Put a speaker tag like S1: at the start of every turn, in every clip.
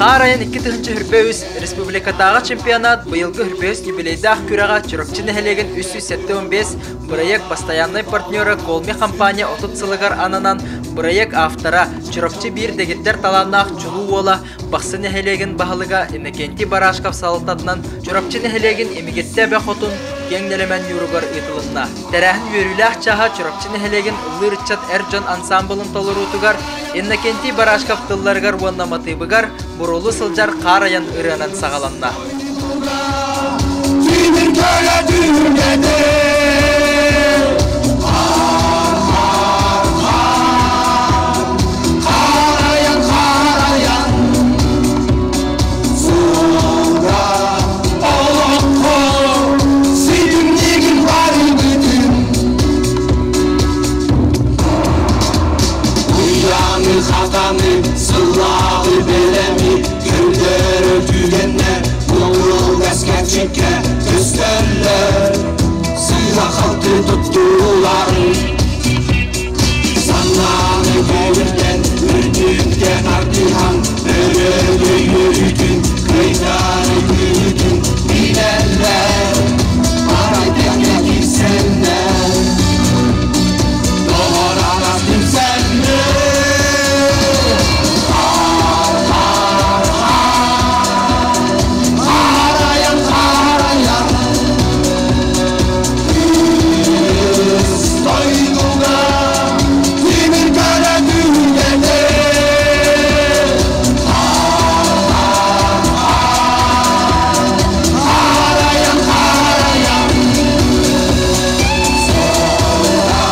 S1: Хаар айан 2023 республикатааҕы чемпионат быйылгы Хүрбэһис юбилейдаах күрэҕэ Чурапчы нэһилиэгин 375 бырайыак бастайааннай партнера Колми компания 30 сылыгар ананан бырайыак автора Чурапчы биир дэгиттэр талааннаах чулуу уола Бахсы нэһилиэгин баһылыга Иннокентий Барашков салалтатынан Чурапчы нэһилиэгин Имигиттэ эбэ хотун киэҥ нэлэмэн ньууругар ыытылынна. Тэрээһин үөрүүлээх чааһа Чурапчы нэһилиэгин ыллыыр ыччат эр дьон ансаамбылын толоруутугар Иннокентий Барашков тылларыгар уонна матыыбыгар буруолу сылдьар хаар айан ырыанан саҕаланна.
S2: Тимир көлө түһүлгэтэ Хаар, хаар, хаар, хаар айан, хаар айан Суолга олоххо ситимнигин барыбытын Уйаны хатаны сыллаҕы бэлэми көрдөрөр түгэннэр Буолугас кэрчиккэ көстөллөр Сыыһа-халты туттуулар Санааны күүрдэн үрдүккэ тардыһан Өрөгөй үөрүүтүн кыайтары күүтүн билэллэр Арай тэҥҥэ киирсэллэр Доҕор атас түмсэллэр Хаар, хаар, хаар, хаарайан, хаарайан Кыыс дойдуга тимир көлө түһүлгэтэ Хаар, хаар, хаар, хаарайан, хаарайан Солда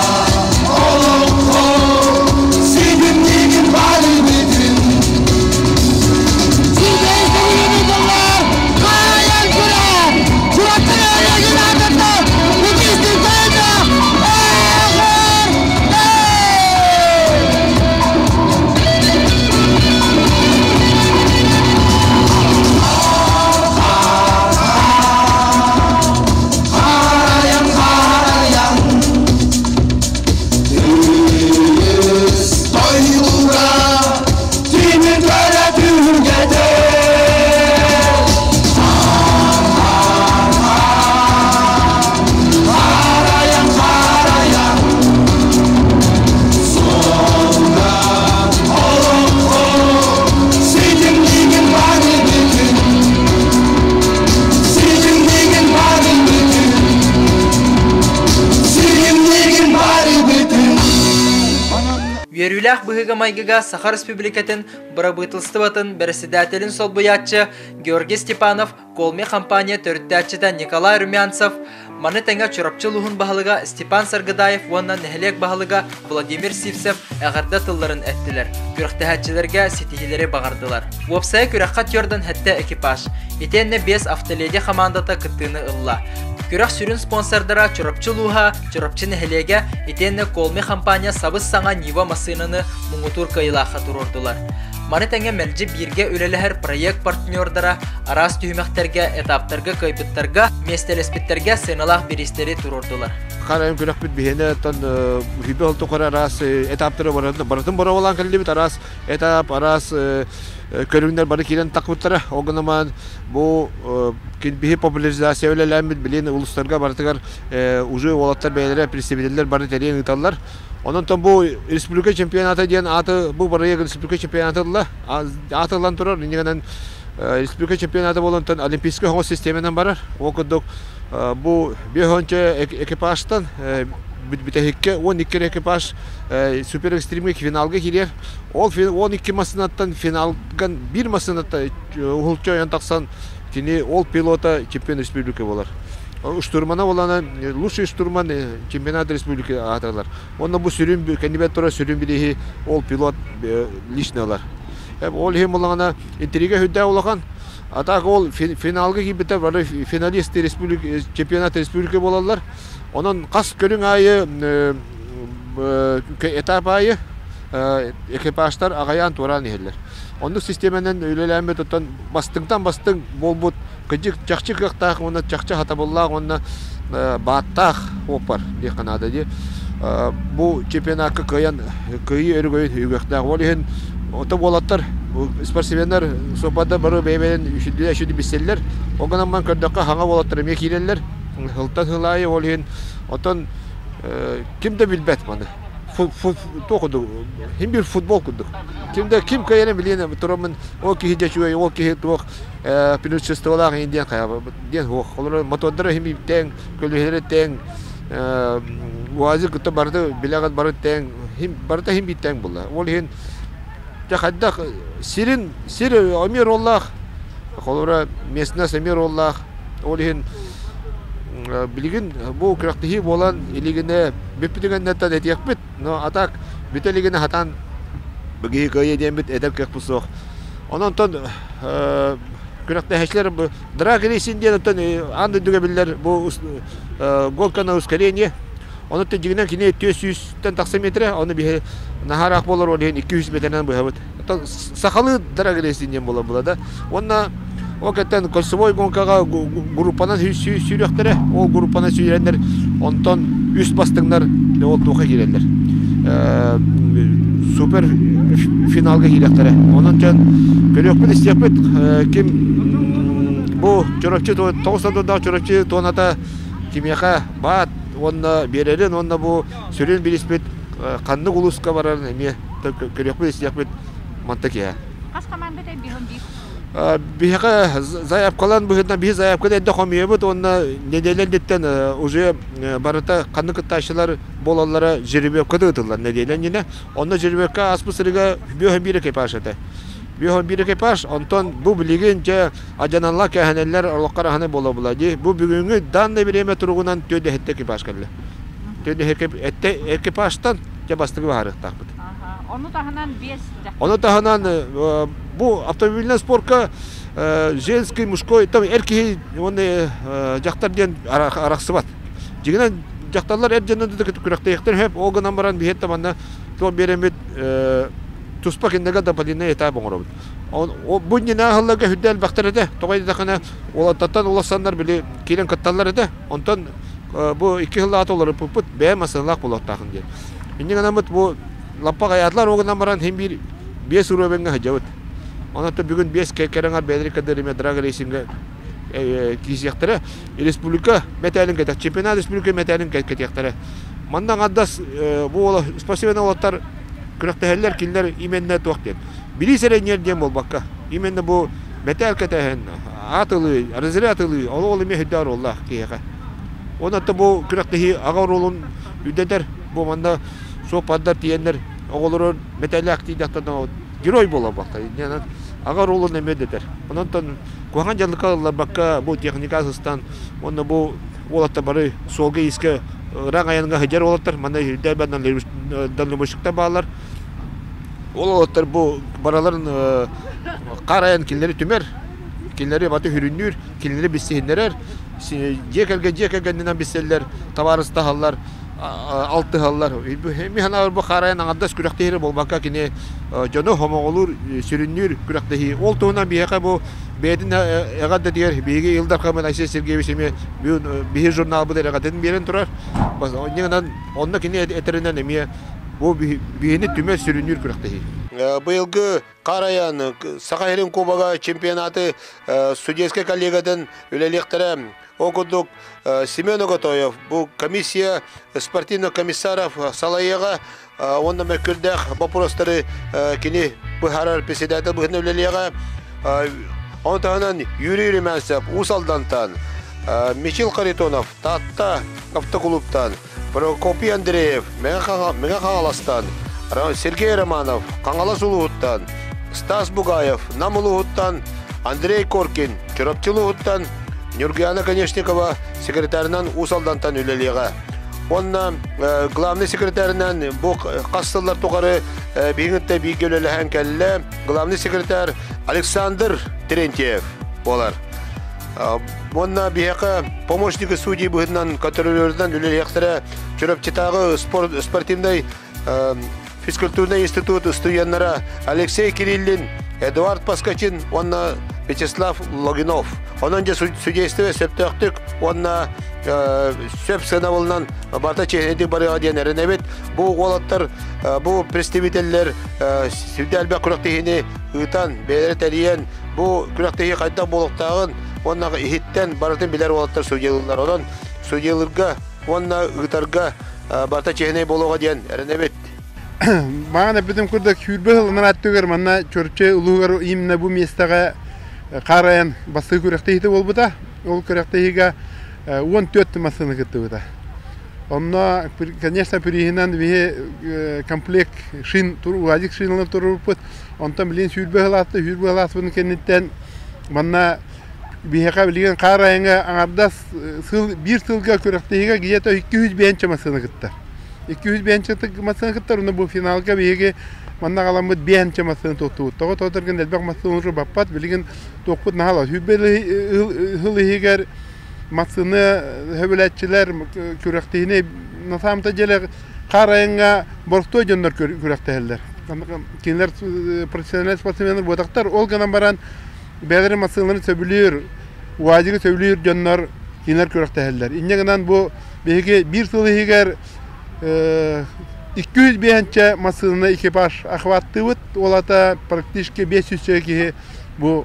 S2: олоҥхо ситимнигин бары бүтүн Харайан, харайан, Кыыс дойдуга тимир көлө түһүлгэтэ Харайан, харайан, Суолга олоҥхо ситимнигин бары бүтүн Ситимнигин бары бүтүн Ситимнигин бары бүтүн
S1: Үөрүүлээх быһыыга-майгыга Саха Республикатын Бырабыыталыстыбатын Маны тэҥэ Чурапчы улууһун баһылыга Степан Саргыдаев уонна нэһилиэк баһылыга Владимир Сивцев эҕэрдэ тылларын эттилэр, күрэхтэһээччилэргэ ситиһиилэри баҕардылар. Уопсайа күрэххэ түөрдэн сэттэ экипаж, итиэннэ биэс автоледи хамаандата кыттыыны ылла. Күрэх сүрүн спонсордара Чурапчы улууһа, Чурапчы нэһилиэгэ, итиэннэ Колми хампаанньа сабыс-саҥа Нива массыынаны муҥутуур кыайыылаахха туруордулар. Маны тэҥэ мэлдьи бииргэ үлэлэһэр проект партнердара араас түһүмэхтэргэ, этаптарга кыайбыттарга, миэстэлэспиттэргэ сыаналаах бириистэри туруордулар.
S3: Харайым күрэхпит биһиэнэ оттон хүйбэ ол тухары араас этаптары барытын боруобалаан кэллибит, араас этап, араас көрүҥнэр бары киирэн тахпыттара. Ол гынан бу биһи популяризация үлэлээммит билин улуустарга барытыгар уже уолаттар бэйэлэрэ представителлэр бары тэрийэн ыыталлар. Онон бу республика чемпионата диэн ааты бу бырайыак республика чемпионата ылла. Ааты ылан турар, иннигэнэн республика чемпионата буолан олимпийскай оҥо систиэмэнэн барар. Ол курдук бу биэс экипажтан бүтэһиккэ 12 экипаж супер экстримҥэ финалга киирэр. Ол 12 массыынаттан финалган биир массыынаттан уһулчу ойон тахсан кини ол пилота чемпион республики буолар. Штурмана буолана лучший штурман чемпионат республики аатыралар. Онно бу сүрүн кэннибэт турар сүрүн билиһи ол пилот лично ылар. Ол иһин буллаҕына интрига үрдээх улахан. А так ол финалга киирбиттэр бары финалист республика чемпионат республика буолаллар. Онон хас көрүҥ аайы этап аайы экипажтар аҕайаан туораан иһэллэр. Оннук систиэмэнэн үлэлээммит оттон бастыҥтан бастыҥ буолбут кыдьык чахчы кыахтаах уонна чахчы хатабыллаах уонна бааттаах оппар диэххэ наада дии. Бу чемпионакка кыайан кыайыы өрөгөйүн үгүөхтээх. Ол иһин ото буолаттар спортсменнар суоппардар бары бэйэ-бэйэлэрин үчүгэй үчүгэй билсэллэр. Ол гынан баран көрдөххө хаҥа уолаттар эмиэ киирэллэр. Сылтан сыл аайы ол иһин оттон ким да билбэт маны. Туох курдук хим бир футбол курдук. Ким да ким кыайарын билиэн тураммын ол киһи дьэ үчүгэй, ол киһи туох преимуществолаах диэн хайа диэн суох. Олору мотордара хим тэҥ, көлүөһэлэрэ тэҥ, УАЗик кытта барыта билэҕит бары тэҥ, барыта хим биир тэҥ буолла. Ол иһин дьэ хайдах сирин сир эмиэ роллаах, холобура местность эмиэ роллаах. Ол иһин билигин бу күрэхтэһии буолан илигинэ бүппүтүгэннэртэн этиэхпит, но а так бүтэ илигинэ хатан быгыһы кыайа диэммит этэр кыахпыт суох. Онон күрэхтэһээччилэр бу драг рейсинг диэн оттон аан дойдуга биллэр бу гонка на ускорение. Ону дьиҥинэн кини 400-тэн тахса метрэ, ону биһи наһаараах буолар ол иһин 200 метринэн быһабыт. Оттон сахалыы драг рейсинг диэн буолар була да. Уонна ол кэнтэн кольцевой гонкаҕа группанан сүүрүөхтэрэ. Ол группанан сүүрэннэр онтон үс бастыҥнар ол туохха киирэллэр. Супер финалга киириэхтэрэ. Онон дьон көрүөхпүт истиэхпит ким бу Чурапчы тоҕус сылдаах Чурапчы туоната кимиэхэ баат уонна биэрэрин уонна бу сүрүн билиспит ханнык улууска барарын эмиэ көрүөхпүт истиэхпит манта киһи.
S4: Хас команда биһон биир?
S3: Биһиэхэ заявкалан быһыытынан биһи заявканы эрдэ хомуйабыт уонна нэдиэлэ инниттэн уже барыта ханнык кыттааччылар буолаллара жеребьевкада ыытыллар нэдиэлэ иннинэ. Онно жеребьевка ааспыт сырыга бүөһэ биир экипаж этэ. Бүөһэ биир экипаж, онтон бу билигин дьэ адьаналлар кээһэнэллэр олоххо араһаны буола була дии. Бу бүгүҥҥү данное время туругунан түөдэһиттэ экипаж кэллэ. Түөдэһиттэ экипажтан дьэ бастакы баһаарыахтаахпыт.
S4: Ону таһынан биэс
S3: Ону таһынан бу автомобильнай спорка женский, мужской, там эр киһи уонна дьахтар диэн арахсыбат. Дьиҥинэн дьахталлар эр дьонно да күрэхтэһиэхтэрин сөп, ол гынан баран биһиэт манна туох биэрэммит туспа кинилэргэ дополнительный этап оҥоробут. Бу иннинэ аһылларга үрдэ элбэхтэр этэ. Тоҕо диэтэххинэ уолаттартан улассаннар били киирэн кытталлар этэ. Онтон бу икки сыллаата олоруппуппут бэйэм массыыналаах буолуохтаахын диэн. Инньэ гынаммыт бу лаппа хайаатылар ол гынан баран син биир биэс уровеньҥа сылдьабыт. Онон бүгүн биэс кэрэҥэр бэйэлэрин кытары драг рейсингэ киирсиэхтэрэ. Республика мэтээлин кэтэх, чемпионат республика мэтээлин кэтиэхтэрэ. Манна аҥардас бу спортсмен уолаттар күрэхтэһэллэр, кинилэр именно туох диэн. Билии сэрэнньэр диэн буолбакка, именно бу мэтээл кэтэһэн, аат ылыы, разряд ылыы, ол ол эмиэ үрдээх оруоллаах киһиэхэ. Онон бу күрэхтэһии аҕа оруолун үрдэтэр. Бу манна суоппардар тиийэннэр оҕолору мэтээллээх тиийдэхтэринэ герой буолар буолта. Аҕа оруолун эмиэ үрдэтэр. Онон куһаҕан дьаллыкка ылларбакка бу техника сыстан уонна бу Уолаттар бары суолга-иискэ ыраах айанга сылдьар уолаттар, манна үрдэ дальнобойщиктар бааллар. Ол уолаттар бу бараларын хаар айан кинилэри түмэр, кинилэри баты хүрүннүүр, кинилэри билсиһиннэрэр, дьиэ кэргэн дьиэ кэргэнинэн билсэллэр, табаарыстаһаллар, алтыһаллар. Мин санаабар бу хаар айан аҥардас күрэхтэһиирэ буолбакка кини дьону хомоҕолуур, сүрүннүүр күрэхтэһии. Ол туһунан биһиэхэ бу бэйэтин эҕэрдэтигэр биһиги Ил Дархаммыт Айсен Сергеевич эмиэ бүгүн биһи журналбыт эрэҕэтин биэрэн турар. Онньугунан онно кини этэринэн эмиэ бу биһини түмэр сүрүннүүр күрэхтэһии.
S5: Быйылгы Хаар айан Саха сирин кубога чемпионаты судейскай коллегатын үлэлиэхтэрэ. Ол курдук Семен Оготоев бу комиссия спортивных комиссаров салайыаҕа уонна мөккүрдээх боппуруостары кини быһаарар председатель быһыытынан үлэлиэҕэ. Ону таһынан Юрий Румянцев Уус Алдантан, Мичил Харитонов Таатта автоклубтан, Прокопий Андреев Мэҥэ Хаҥаластан, Сергей Романов Хаҥалас улууһуттан, Стас Бугаев Нам улууһуттан, Андрей Коркин Чурапчы улууһуттан, Нюргуяна Конечникова секретарынан Уус Алдантан үлэлиэҕэ. Уонна главный секретарынан бу хас сыллар тухары биһигинтэ бииргэ үлэлэһэн кэллэ. Главный секретарь Александр Терентьев буолар. Уонна биһиэхэ помощники судьи быһыытынан контролерынан үлэлиэхтэрэ Чурапчытааҕы спортивнай физкультурный институт студеннара Алексей Кириллин, Эдуард Паскачин уонна Вячеслав Логинов. Онон дьэ судейство сөптөөхтүк уонна сөп сыанабылынан барыта чиэһинэйдик барыаҕа диэн эрэнэбит. Бу уолаттар, бу представителлэр сүрдээх элбэх күрэхтэһиини ыытан, бэйэлэрэ тэрийэн, бу күрэхтэһии хайдах буолуохтааҕын уонна иһиттэн барытын билэр уолаттар судьялыыллар. Онон судьялыырга уонна ыытарга барыта чиэһинэй буолуоҕа диэн эрэнэбит.
S6: Маҕан эппитим курдук 20 сылынан аттыгар манна Чурапчы улууһугар именно бу миэстэҕэ хаар айан бастакы күрэхтэһиитэ буолбута. Ол күрэхтэһиигэ 14 массыына кыттыбыта. Онно, конечно, прииһинэн биһи комплект шин, УАЗик шиналар туруруппут. Онтон билигин 20 сыл ааста, 20 сыл ааспытын кэнниттэн манна биһиэхэ билигин хаар айаҥа аҥардас сыл биир сылга күрэхтэһиигэ где-то 200 бэйэнчэ массыына кыттар. 200 бэйэнчэ массыына кыттар, уонна бу финалга биһиги манна аҕаламмыт бэйэнчэ массыына туттубут. Тоҕо тоҕо элбэх массыына уже баппат, билигин туохпут наһаала. Сүүрбэ сыл иһигэр массыына сөбүлээччилэр күрэхтэһиини на самом-то деле хаар айаҥҥа боростуой дьоннор күрэхтэһэллэр. Кинилэр профессиональный спортсменнар буотахтар. Ол гынан баран бэйэлэрин массыыналарын сөбүлүүр, УАЗигы сөбүлүүр дьоннор кинилэр күрэхтэһэллэр. Инньэ гынан бу биһиги биир сыл иһигэр 200 биэһэнчэ массыынаны экипаж охваттыыбыт. Ол аата практически 500 киһи бу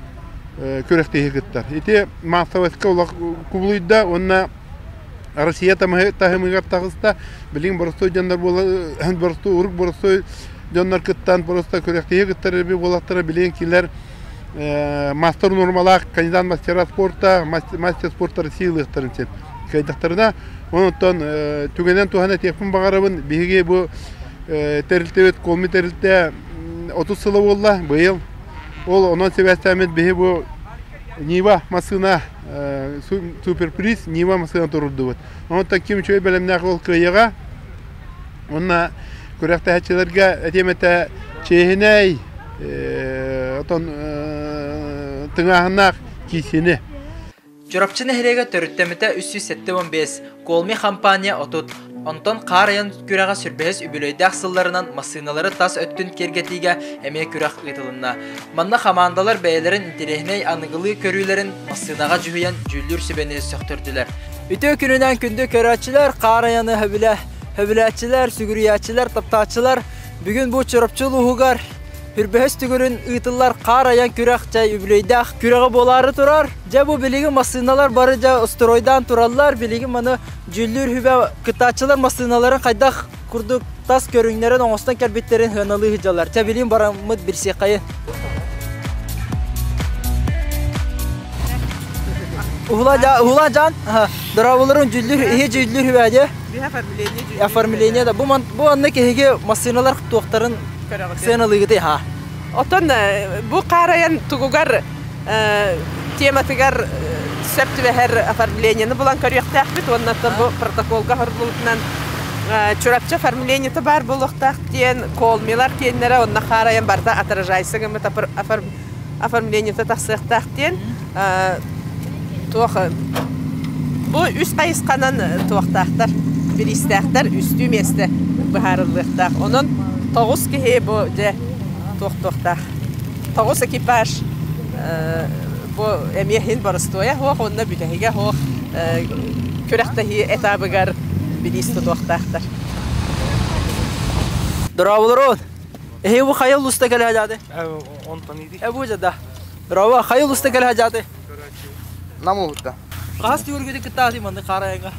S6: күрэхтэһии кыттар. Ити массовоска улах кубулуйда уонна Россия таһымыгар таҕыста. Билигин боростуой дьоннор буола боростуой урук боростуой дьоннор кыттан просто күрэхтэһии кыттар эби буолаттара билигин кинилэр мастер нормалаах кандидат мастера спорта, мастер спорта России ылыахтарын сөп. Кыайдахтарына, онтон түгэнэн туһана этиэхпин баҕарабын. Биһиги бу тэрилтэбит Колми тэрилтэ 30 сыла буолла быйыл. Ол онон сибээстээммит биһи бу Нива массыына суперприз Нива массыына турурдубут. Онтон ким үчүгэй бэлэмнээх ол кыайыаҕа. Уонна күрэхтэһээччилэргэ этиэм этэ чиэһинэй, отон тыҥааһыннаах киисини.
S1: Чурапчы нэһилиэгэ төрүттэммитэ 375, Колми хампаанньа 30, онтон хаар айан күрэҕэ сүрбэһис үбүлүөйдээх сылларынан массыыналары тас өттүн киэргэтиигэ эмиэ күрэх ыытылынна. Манна хамаандалар бэйэлэрин интэриэһинэй аныгылыы көрүүлэрин массыынаҕа дьүһүйэн дьүүллүүр сүбэни сөхтөрдүлэр. Үтүө күнүнэн күндү көрөөччүлэр, хаар айаны сөбүлэ, сөбүлээччилэр, сүгүрүйээччилэр, таптааччылар бүгүн бу Чурапчы улууһугар Хүрбэһис түгүрүн ыытыллар хаар айан күрэх чай үбүлүөйдээх күрэҕэ буолаары турар. Дьэ бу билигин массыыналар бары дьэ стройдаан тураллар. Билигин маны дьүүллүүр сүбэ кыттааччылар массыыналарын хайдах курдук тас көрүҥнэрин оҥостон кэлбиттэрин сыаналыы сылдьаллар. Чэ билигин бараммыт билсиэххэйин. Уһула жан, дорооболорун дьүүллүүр, иһи дьүүллүүр сүбэ дьэ. Оформление да. Бу бу анны киһиги массыыналар туохтарын сыаналыыгытый ха?
S7: Оттон бу хаарайан тугугар тематыгар Сөп түбэһэр оформлениены булан көрүөхтээхпит уонна бу протоколга хоруллубутунан Чурапчы оформлениета баар буолуохтаах диэн колмилар киэннэрэ онно хаарайан барыта отражайся гыммыт оформлениета тахсыахтаах диэн туох бу үс хайысханан туохтаахтар бириистээхтэр үстүү миэстэ быһаарыллыахтаах. Онон тоҕус киһи бу дьэ туох-туохтаах тоҕус экипаж бу эмиэ иһин боростуойа суох уонна бүтэһигэ суох күрэхтэһии этабыгар бириис тутуохтаахтар.
S1: Дорооболорун! Эһи бу хайа улууста кэлэ сылдьааты?
S8: Онтон иди.
S1: Э бу да. Дорообо, хайа улууста кэлэ сылдьааты?
S8: Нам улуутта.
S1: Хас түгүргүтү кыттааты манны хаарайга?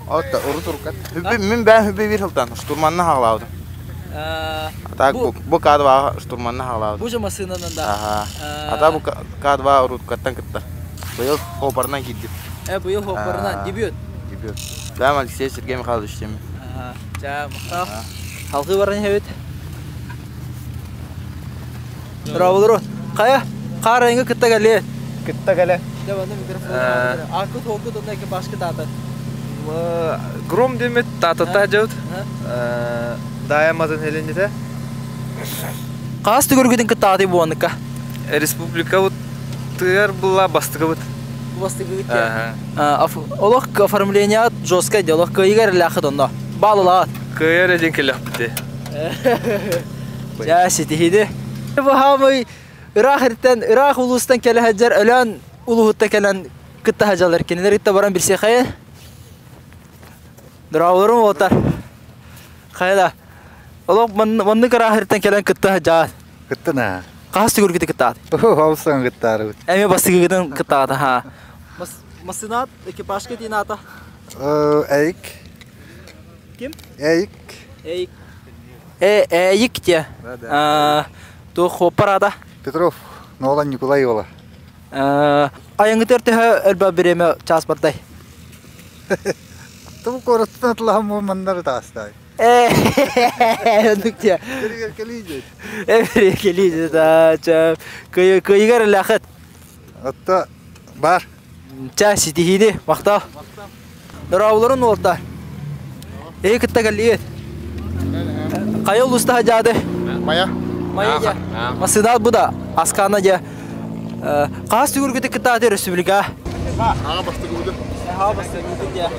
S8: Отта урут уруккат. Мин бэйэм хүббэ биир сылтан штурманна хаалаабытым. А бу бу К2 штурманна хаалаабытым.
S1: Бу же массыынанан да.
S8: Аха. А бу К2 уруткаттан кытта. Быйыл хопарынан киирдим.
S1: Э быйыл хопарынан дебют.
S8: Дебют. Да, Алексей Сергей Михайлович теми.
S1: Ага. Жа, махтал. Халқы баран хебит. Дорооболору. Хайа, хаарайыңы кытта кэллиэт.
S9: Кытта кэлэ.
S1: Дьэ, манна микрофон. Аккут холкут онно экипажка таатан.
S9: Гром демет таататта дьабыт. Даайаматын хелените.
S1: Хаас түгүргүтүн кыттааты буоннука.
S9: Республика тыгар была бастыгыбыт.
S1: Бастыгыбыт. Олох оформление жесткое дело. Кыйыгар ляхыт онно. Балылаат.
S9: Кыйар эдин келехпити.
S1: Жа ситиһиди. Бу хаамый ыраах иртен, ыраах улуустан кэлэ сылдьар Өлөөн улууһуттан кэлэн кытта сылдьаллар. Кинилэр кытта баран билсиэхэй. Дорооболорум уолаттар. Хайа Олох маннык ыраах иртен кэлэн кытта сылдьаат.
S10: Кыттына.
S1: Хас түгүргүтү кыттаат?
S10: Хаусан кыттаарыбыт.
S1: Эми бастыгыгытын кыттаата, ха. Масынаат экипажка тинаата.
S10: Эйик.
S1: Ким?
S10: Эйик.
S1: Эйик. Э, Эйик те. Ту хоппарада.
S10: Петров Нолан Николай ола.
S1: Айыңытыр төһө өлбө биреме час бардай.
S10: Ту коростан атлахам маннары таастай.
S1: Э, те.
S10: Биригер келийже.
S1: Э, келийже да. Кыйыгар лахат.
S10: Атта бар.
S1: Ча ситиһиди, махтал. Дорооболорун уолтар. Э кытта кэллиэт. Хайа улууста жаады?
S3: Мая.
S1: Мая жа. Масынаат бу да аскана жа. Хаас түгүргүтү кыттааты республика.
S3: Ага бастыгыбыт.
S1: Ага бастыгыбыт жа.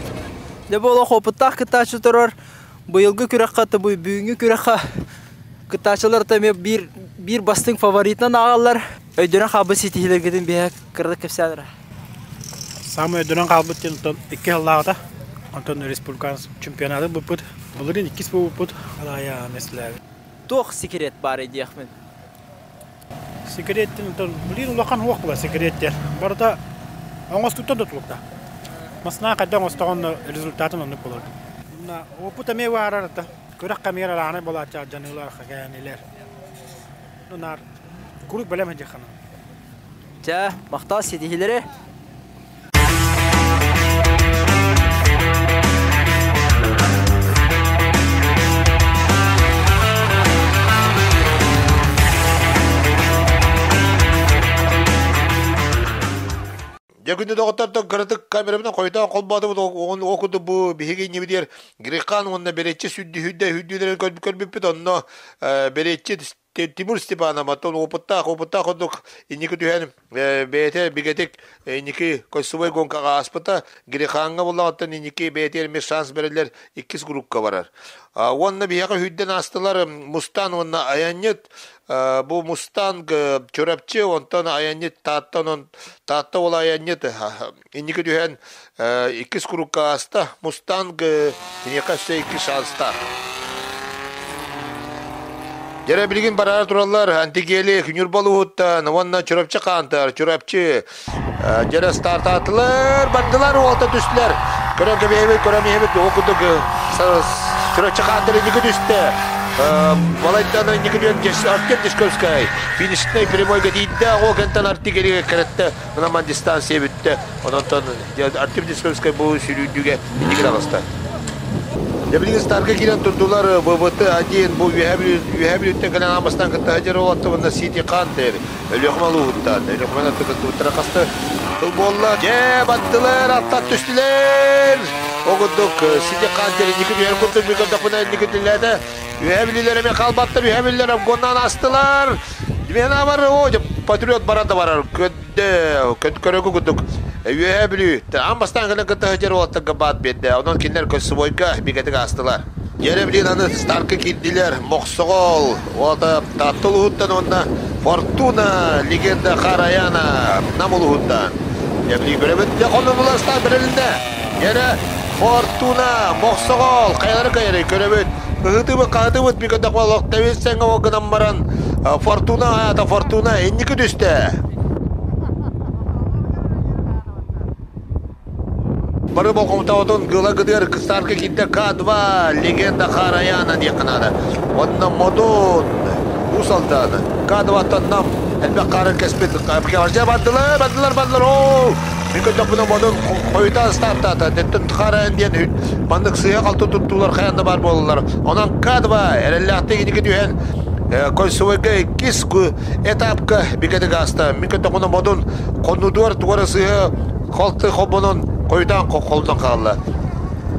S1: Дэ боло хопуттаах кыттаачы турар. Быйылгы күрэххэ бу бүгүҥҥү күрэххэ кыттаачылар та бир бир бастыҥ фаворитынан ааҕаллар. Өйдөрөн хаалбыт ситиһиилэргитин биһэ кырдык кэпсээнэрэ.
S11: Самый өйдөрөн хаалбыт диэн икки сыллааҕыта. Онтон республиканский чемпионаты буппут. Былырын иккис буппут. Алая месләби.
S1: Туох секрет бар диэхмин.
S11: Секреттин онтон билин улахан хуак була секреттер. Барда оңостуктан да тулукта. Масна кайда оңостогон результатын оннук болор. Мына опыт эме барар да. Көрөк камера раны болача жанылар хаганилер. Нунар курук белемен жахана.
S1: Жа, махтал ситиһилери.
S5: Дьэ күндү доҕоттортон кыратык камерабынан хойутаан холбоотубут ол курдук бу биһиги иннибитигэр Грекхан уонна Береччи сүрдү хүддүүлэрин көрбүппүт онно Береччи Тимур Степанов оттон опыттаах опыттаах курдук инники түһэн бэйэтэ бигэтик инники кольцевой гонкаҕа ааспыта Грехаҥҥа буллаҕыттан инники бэйэтигэр эмиэ шанс бэриллэр иккис группка барар. Уонна биһиэхэ үһүйдэн аастылар Мустан уонна Айанньыт бу Мустанг Чурапчы онтон Айанньыт Тааттан Таатта уола Айанньыт инники түһэн иккис курукка ааста Мустанг киниэхэ өссө икки шанстаах. Дьэрэ билигин бараары тураллар Антигели Ньурбалууһуттан уонна Чурапчы хаантар Чурапчы дьэрэ стартаатылар бардылар уолта түстүлэр көрөн кэбиһэбит көрөн иһэбит ол курдук Чурапчы хаантар инники түстэ Балайдан инники түһэн Артем Дишковскай финишный прямойга тиийдэ ол кэнтэн Артигелигэ кэрэттэ мынаман дистанция бүттэ ононтон Артем Дишковскай бу сүүрүүрдүүгэ инники таҕыста. Билигин старка киирэн турдулар ВВТ-1 бу Үөһээ Бүлүүттэн кэлэн аан бастаан кытта сылдьар уолаттар уонна Сити Хантер Өлүөхүмэ улууһуттан Өлүөхүмэнэн кыттыбыттара хаста тыл буолла. Дьэ баттылар, аттар түстүлэр. Ол курдук Сити Хантер инники түһэр курдук би көрдөхпүнэ инники түллээтэ. Үөһээ Бүлүүлэр эмиэ хаалбаттар, Үөһээ Бүлүүлэр обгоннаан астылар. Дмена бар, о, Патриот барар да барар. Көддө, көрөгү курдук. Үөһээ Бүлүү аан бастаан кэлэн кытта сылдьар уолаттарга баат биэрдэ. Онон кинилэр кольцевойга бигэтик аастылар. Дьэрэ билин аны старка киирдилэр. Мохсоҕол, уота Таатта улууһуттан уонна Фортуна легенда Хараяна Нам улууһуттан. Дьэ көрөбүт. Дьэ хоннулар старт бэрилиннэ. Дьэрэ Фортуна, Мохсоҕол, хайалары кайары көрөбүт. Ыһытыбыт, хаһытыбыт би көтөх олох тэбис сәҥҥэ гынан баран Фортуна аата Фортуна инники түстэ. Бары болҕомтоҕутун гыла гыдыар кыстаарка киирдэ К2 легенда Хараяна диэххэ наада. Онно Модун Уус Алдан К2-ттан Нам элбэх хаарын кэспит бардылар, бардылар, бардылар, оо! Мин көрдөхпүнэ Модун хойутаан стартаата. Дэттэн Хараян диэн маннык сыыһа-халты туттуулар хайаан да баар буолаллар. Онон К2 эрэллээхтик инники түһэн кольцевойга иккис этапка бигэтик ааста. Мин көрдөхпүнэ Модун хоннутугар тугара сыыһа халты холбонон хойутаан холдон хаалла.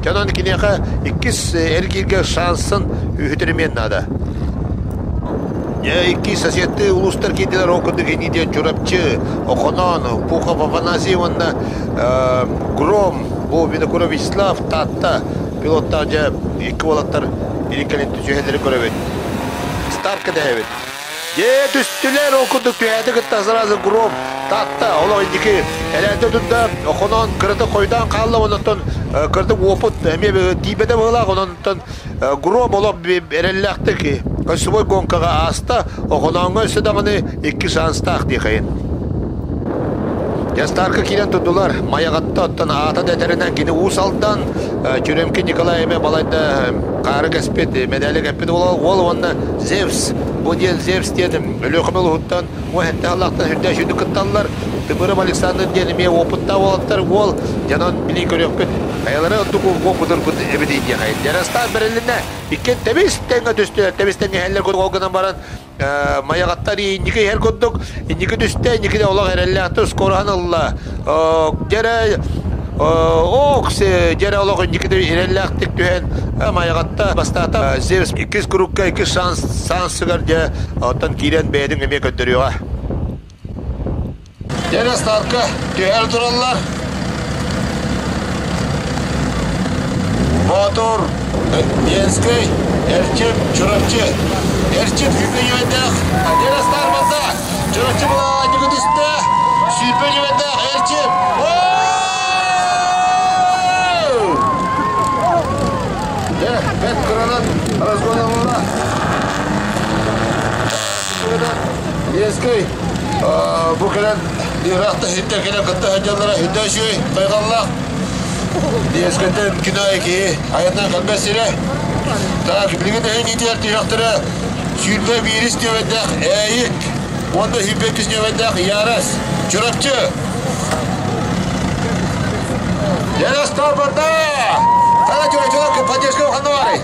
S5: Онон киниэхэ иккис эргииргэ шансын үһүтүрүмүөн наада. Икки соседты улуустар киирдилэр ол курдук инии диэн Чурапчы, Охоноон, Пухов Афанасий уонна Гром, бу Винокуров Вячеслав, Таатта пилоттаах дьэ икки уолаттар илин кэлин түһэллэри көрөбүт. Старка дэһэбит. Дьэ түстүлэр ол курдук түһээти кытта сразу гром Таатта олох инники элээнтэ турда Охоноон кырата хойутаан хаалла онон кырдык уопут эмиэ тиийбэтэ быһыылаах онон гром олох эрэллээхтик кольцевой гонкаҕа ааста Охонооҥҥо өссө даҕаны икки шанстаах диэхэйин. Дьастаарка киирэн турдулар. Майаҕатта оттон аата да этэринэн кини Уус Алдан, Чүрөмкин Николай эмэ балайда хаары кэспит, мэдээли кэппит уол уонна Зевс. Бу диэн Зевс диэн Өлүөхүмэ улууһуттан уон аллаахтан үрдээх сүүрдүк кытталлар. Тымыров Александр диэн эмиэ уопуттаах уолаттар уол. Дьонон билии көрүөхпүт. Хайалара ордук уопутурбут эбитий диэхэй. Дьарастаан бэрилиннэ. Иккиэн тэбис тэҥҥэ түстүлэр. Тэбис тэҥҥэ иһэллэр курдук ол гынан баран Майаҕаттар инники иһэр курдук инники түстэ, инники де олох эрэллээхтик скороһан ылла. Дьэрэ ок дьэрэ олох инники эрэллээхтик түһэн Майаҕатта бастаата. Зевс иккис курукка иккис шанс шансыгар дьэ оттон киирэн бэйэтин эмиэ көрдөрүөҕэ. Дьэрэ старка түһэр тураллар. Боотур, Ленскэй, Эрчим, Чурапчы. Эрчим сүүрбэ ньүмэндээх. Дьэрэ стар барда. Чурапчы булаанньыгы түстэ. Сүүрбэ ньүмэндээх Эрчим. Дьэ, бэт кыранан разгоналла. Ленскэй бу кэлэн ыраахта иһиттэн кэлэн кытта сылдьаллара үрдэ үчүгэй, тайҕаллаах. Ленскэйтэн кино киһи айаннаан кэлбэт сирэ. Так, билигин эһин иитигэр түһүөхтэрэ 21 нүөмэрдээх Ээйик уонна 22 нүөмэрдээх Ярас Чурапчы. Ярас барда! Хана Чурапчы поддержка ханна баарый?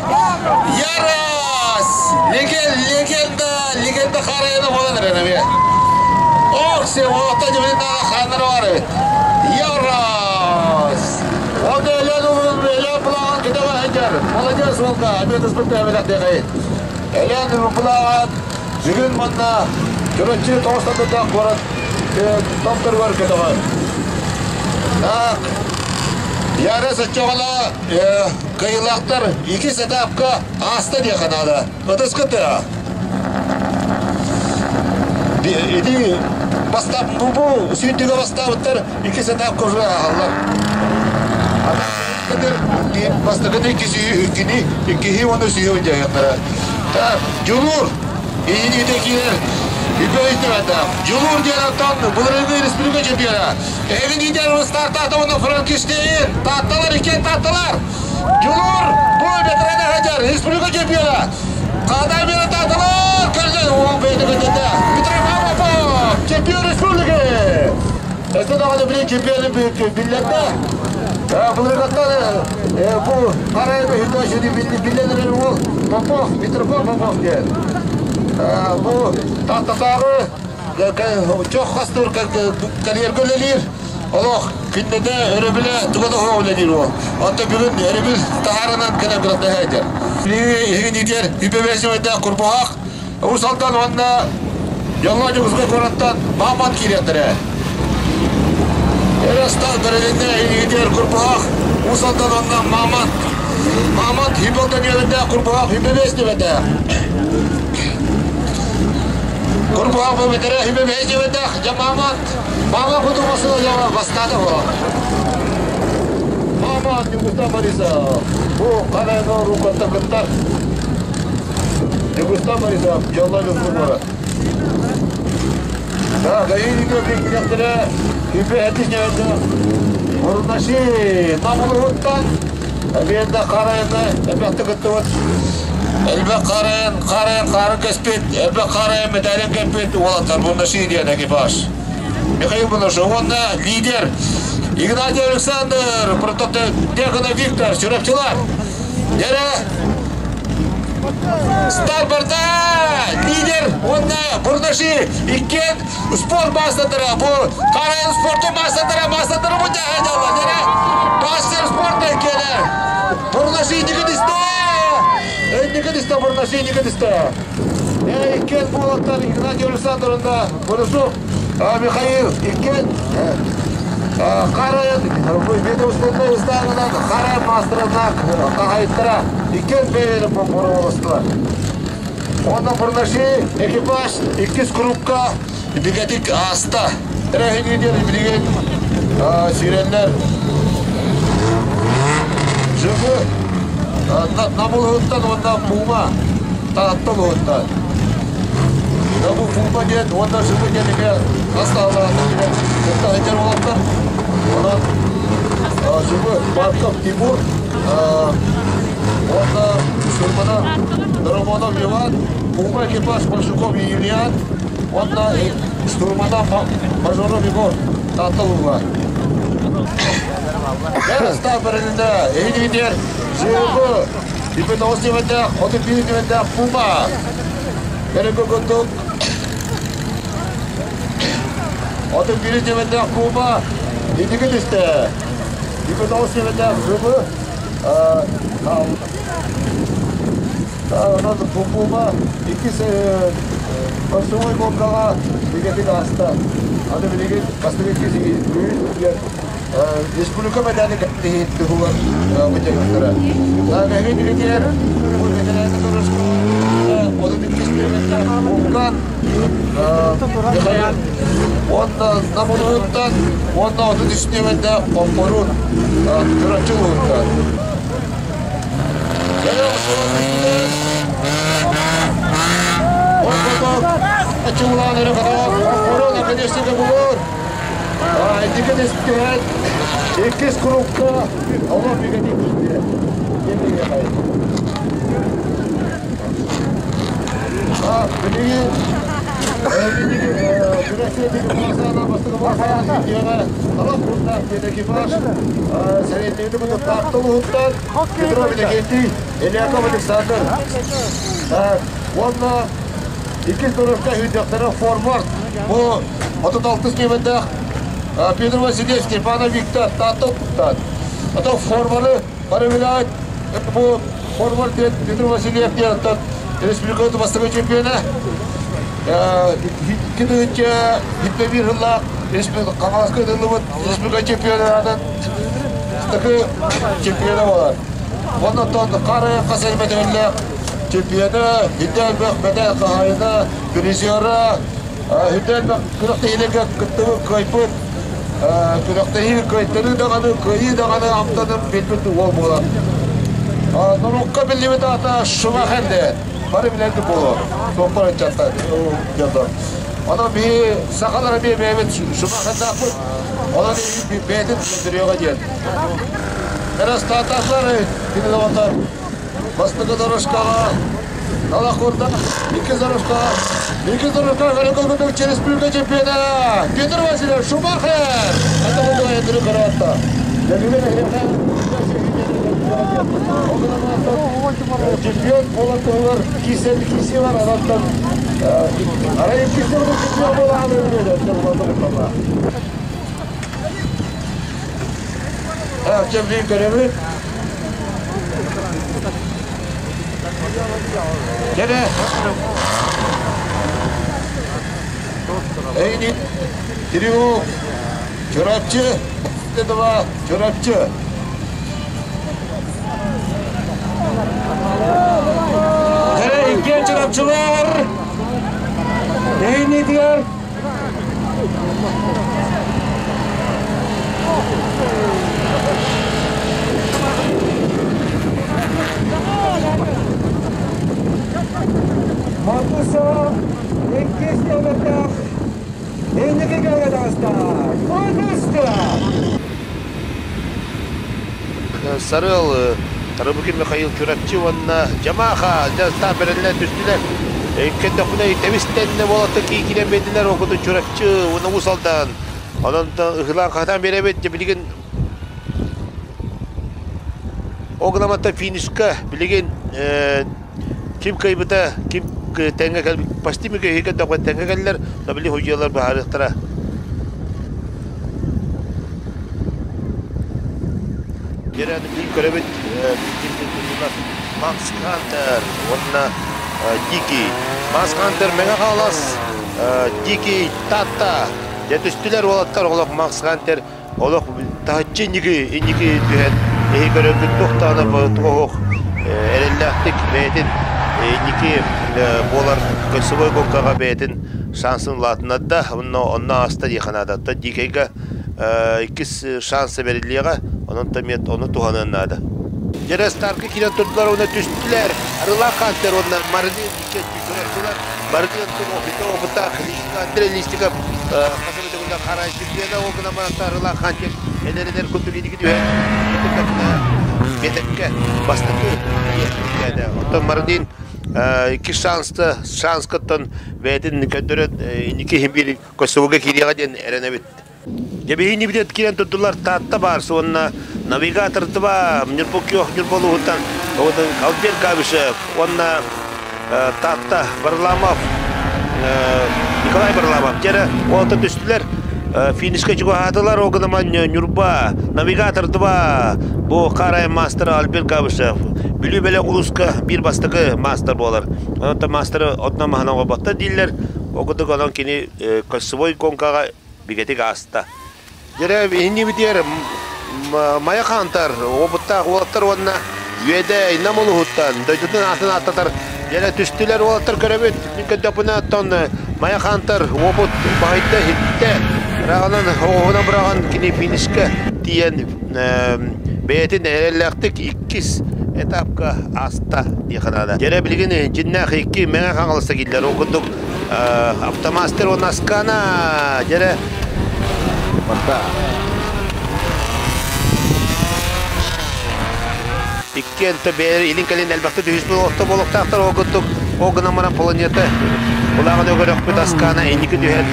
S5: Ярас! Легенда! Легенда харайына болан эрэр эмиэ. Ох, сен ота дьүһүн ханнар бар эбит. Ярас! Онда Элен улун Элен булаҕан кэтэҕэ сылдьар. Молодец волка, обед ыспыт эбэлэх диэхэй. Элен булаҕан бүгүн манна Чурапчы тоҕус тардыдаах куорат томторугар көтөҕөр. Так, Ярас оччоҕуна кыайыылаахтар иккис этапка ааста диэххэ наада. Ытыскыт Ити бастап бу сүүрдүгэ бастаабыттар иккис этапка уже ааһаллар. Бастакыны иккини иккиһи уонна үсүһү дьайыахтара. Так, Дьулуур иһиниитэ киирэр Үпөйдүбэтэх. Дьулуур диэн оттон былырыыҥҥы республика чемпиона. Эһигин иитэр стартаата уонна Франкенштейн. Таатталар иккиэн таатталар. Дьулуур бу ветераны сылдьар республика чемпиона. Хадай бері таатталар көрдө. Ол бэйти көтөтө. Митрофан Попов, чемпион республики. Өстө даҕаны били чемпионы биллэрдэ. Былыргаттан бу Карайга хүтөөсүнү билленер ол Попов, Митрофан Попов диэн. Бу Тааттатааҕы чох хастыр карьерга үлэлиир. Олох күннэтэ өрөбүлэ туга да суох үлэлиир ол. Онто бүгүн өрөбүл таһаарынан кэлэн күрэхтэһэ Иһигин иитиэр үпэбэсимэйдээх Курбуһах Уус Алдан уонна Дьоҥҥо Дьокуускай куораттан Бааман киириэхтэрэ. Эрастал бэрилиннэ иһигитигэр Курбуһах, Уус Алдан уонна Мамонт. Мамонт Хиппелтон үөбэттээх Курбуһах Хиппебес диэбэттээх. Курбуһах бу бэтэрэ Хиппебес диэбэттээх. Дьэ Мамонт. Мамонт кутумасына дьэ бастаата буолар. Мамонт Ньукуста Борисов. Бу Карайга рукатта кыттар. Дьокуускай Борисов, дьоллоох дьокуускай куорат. Да, гаилига беккилэхтэрэ үпэ этис ньөйдө Бурнаши Намулуһуттан эбиэннэ харайына эбэхти кыттыбыт элбэх харайын харайын хаарын кэспит элбэх харайын мэтээлин кэппит уолаттар Бурнаши диэн экипаж Михаил Бурнашев уонна лидер Игнатий Александр Прототехника Виктор Чурапчылар Дьэрэ Старбарда лидер уонна Бурнаши иккиэн спорт маастардара бу Карайын спортун маастардара маастардара бу дьаһайдаллар дьэрэ мастер спорта иккиэнэ Бурнаши Никитистэ Никитистэ Бурнаши Никитистэ иккиэн буолаттар Игнатий Александровна Бурнашов Михаил иккиэн Харайын ведомственнай ыстаанынан Харайын маастарына хаһайыттара иккиэн бэйэлэрин боруобаластылар. Онно Бурнаши экипаж иккис курукка бигэтик ааста. Тэрээһин диэн билигин сиреннэр Жыбы Намылыһыттан уонна Пума Тааттан уһуттан. Бу Пума диэн уонна Жыбы диэн эмиэ хас таалаатын билэн кытта сылдьар уолаттар. Онон Жыбы Марков Тимур уонна Сурмана Доромонов Иван, Пума экипаж Большаков Емельян уонна штурмана Мажоров Егор Таатта улууһа. Эр бэрилинэ эһигитигэр Жыбы 29 диэбэтэх, 31 диэбэтэх Пума. Көрөкө курдук 31 диэбэтэх Пума инники түстэ. 29 диэбэтэх Жыбы Онон Пума иккис кольцевой гонкаҕа бигэтик ааста. Аны билигин бастакы иккис үһүс республика мэдээни туһугар быдьагыттара. Эһиги билигин бу бэтэрээн Отут иккис Вулкан Михаил уонна Намылыһыттан уонна 33 нүөмэрдээх Хомпорун Чурапчы улууһуттан. Чуулаан өрө көтөҕөр Хомпорун наконец-таки булур. Икки түһэн иккис курукка олох бигэтик түстэ. Билигин Петров Иннокентий, Ильяков Александр. Уонна иккис дорожка сүүрдэхтэрэ форвард. Бу 36 нүөмэрдээх Петр Васильев, Степанов Виктор, Таатта туттан. Ото форманы проявляет бу форвард Петр Васильев диэн республика бастакы чемпиона. Икки тыһыынча 21 сыллаах Хаҥаласка ыытыллыбыт республика чемпионатын бастакы чемпиона буолар. Оннуттан хары хас элбэтэллээх чемпиона, үрдэ элбэх мэтээл хаһаайына, призера, үрдэ элбэх күрэхтэһиилэргэ кыттыбыт, кыайбыт, күрэхтэһии кыайтарыы даҕаны, кыайыы даҕаны амтанын билбит уол буолар. Норуокка биллибит аата Шумахер диэн. Бары билэргит буолуо. Суоппар ыччаттар, дьоннор. Онон биһи сахалар эмиэ бэйэбит Шумахердаахпыт. Онон бэйэтин көрдөрүөҕэ диэн. Эрастаатаахлар кинилэр бастакы дорожкаҕа Ала курда икки дорожкаҕа икки дорожкаҕа көрө республика чемпиона Петр Васильев Шумахер! Это был Андрей Каратта.
S12: Дәбүгэн эһиэхэ чемпион болар туһугар киирсэн киирсии бар анаттан арай иккис чемпион буолааны Чемпион көрөбүт. Кene. Эйни Триумф Чурапчы Два Чурапчы. Кene икки Чурапчылар. Эйни diyor. Матуса иккис нөмірдақ Эйнеге кәгәдағыста. Ойбыста!
S5: Сарыл Тарабукин Михаил Чурапчы уонна Жамаха дьастаах бэрэллэр түстүлэр. Иккен дохуна тэбистэннэ буолатта киикинэн биэрдилэр окуту Чурапчы уонна Уус Алдан. Онон ыһылаан хаһытаан биэрэбит билигин Огнаматта финишка билигин ким кыайбыта, ким тэҥҥэ кэл почти мүкэһигэ дохуон тэҥҥэ кэллэр, но били худьялар быһаарыахтара. Дьэрээни билин көрөбүт, Макс Хантер уонна Дикий. Макс Хантер Мэҥэ Хаҥалас, Дикий Таатта. Дьэ түстүлэр уолаттар олох Макс Хантер олох таһыччы инники инники түһэн эһи көрөргүт туох даҕаны туох эрэллээхтик бэйэтин инники буолар кольцевой гонкаҕа бэйэтин шансын улаатыннарда онно онно ааста диэххэ наада оттон Дикэйгэ иккис шанса бэриллиэҕэ онон эмиэ ону туһаныан наада Дьэрэ старка киирэн турдулар уонна түстүлэр Арылаах Хантер уонна Марлин икки көрөөччүлэр Марлин опыта Андрей Листиков хас эмэ төгүллэ харай чемпиона ол гынан баран Арылаах Хантер эдэр-эдэр курдук инники түһэн биэтэккэ бастакы оттон Марлин икки шанста шанскаттан бэйэтин көрдөрөн инники иһин биир Косовога киириэҕэ диэн эрэнэбит. Дьэбиһини билет киирэн турдулар Таатта баарс уонна навигатор 2 Ньурбукиох Ньурболууһуттан Альберт Габышев уонна Таатта Варламов Николай Варламов дьэрэ уолта түстүлэр финишка чугаһаатылар ол гынан Ньурба навигатор 2 бу Карай мастера Альберт Габышев Бүлүү бэлэх улууска биир бастакы мастер буолар. Онон мастеры одна маһынан оҕоботтор дииллэр. Ол курдук онон кини кольцевой гонкаҕа бигэтик ааста. Дьэрэ иһиннибитигэр Майа Хаантар уопуттаах уолаттар уонна Үөдэй Нам улууһуттан дойдутун аатын ааттатар дьэрэ түстүлэр уолаттар көрөбүт. Мин көрдөхпүнэ оттон Майа Хаантар уопут баһыйда иһиттэ. Ыраҕынан оҕуһунан быраҕан кини финишка тиийэн бэйэтин эрэллээхтик иккис этапка ааста диэххэ наада. Дьэрэ билигин дьиннээх икки Мэҥэ Хаҥаласта киирдилэр. Ол курдук Автомастер уонна Аскана дьэрэ Барда. Иккиэн бэйэлэр илин-кэлин элбэхтик түһүспүт олохто буолуохтаахтар ол курдук ол гынан баран планета улааҕын өгөрөхпүт Аскана инники түһэн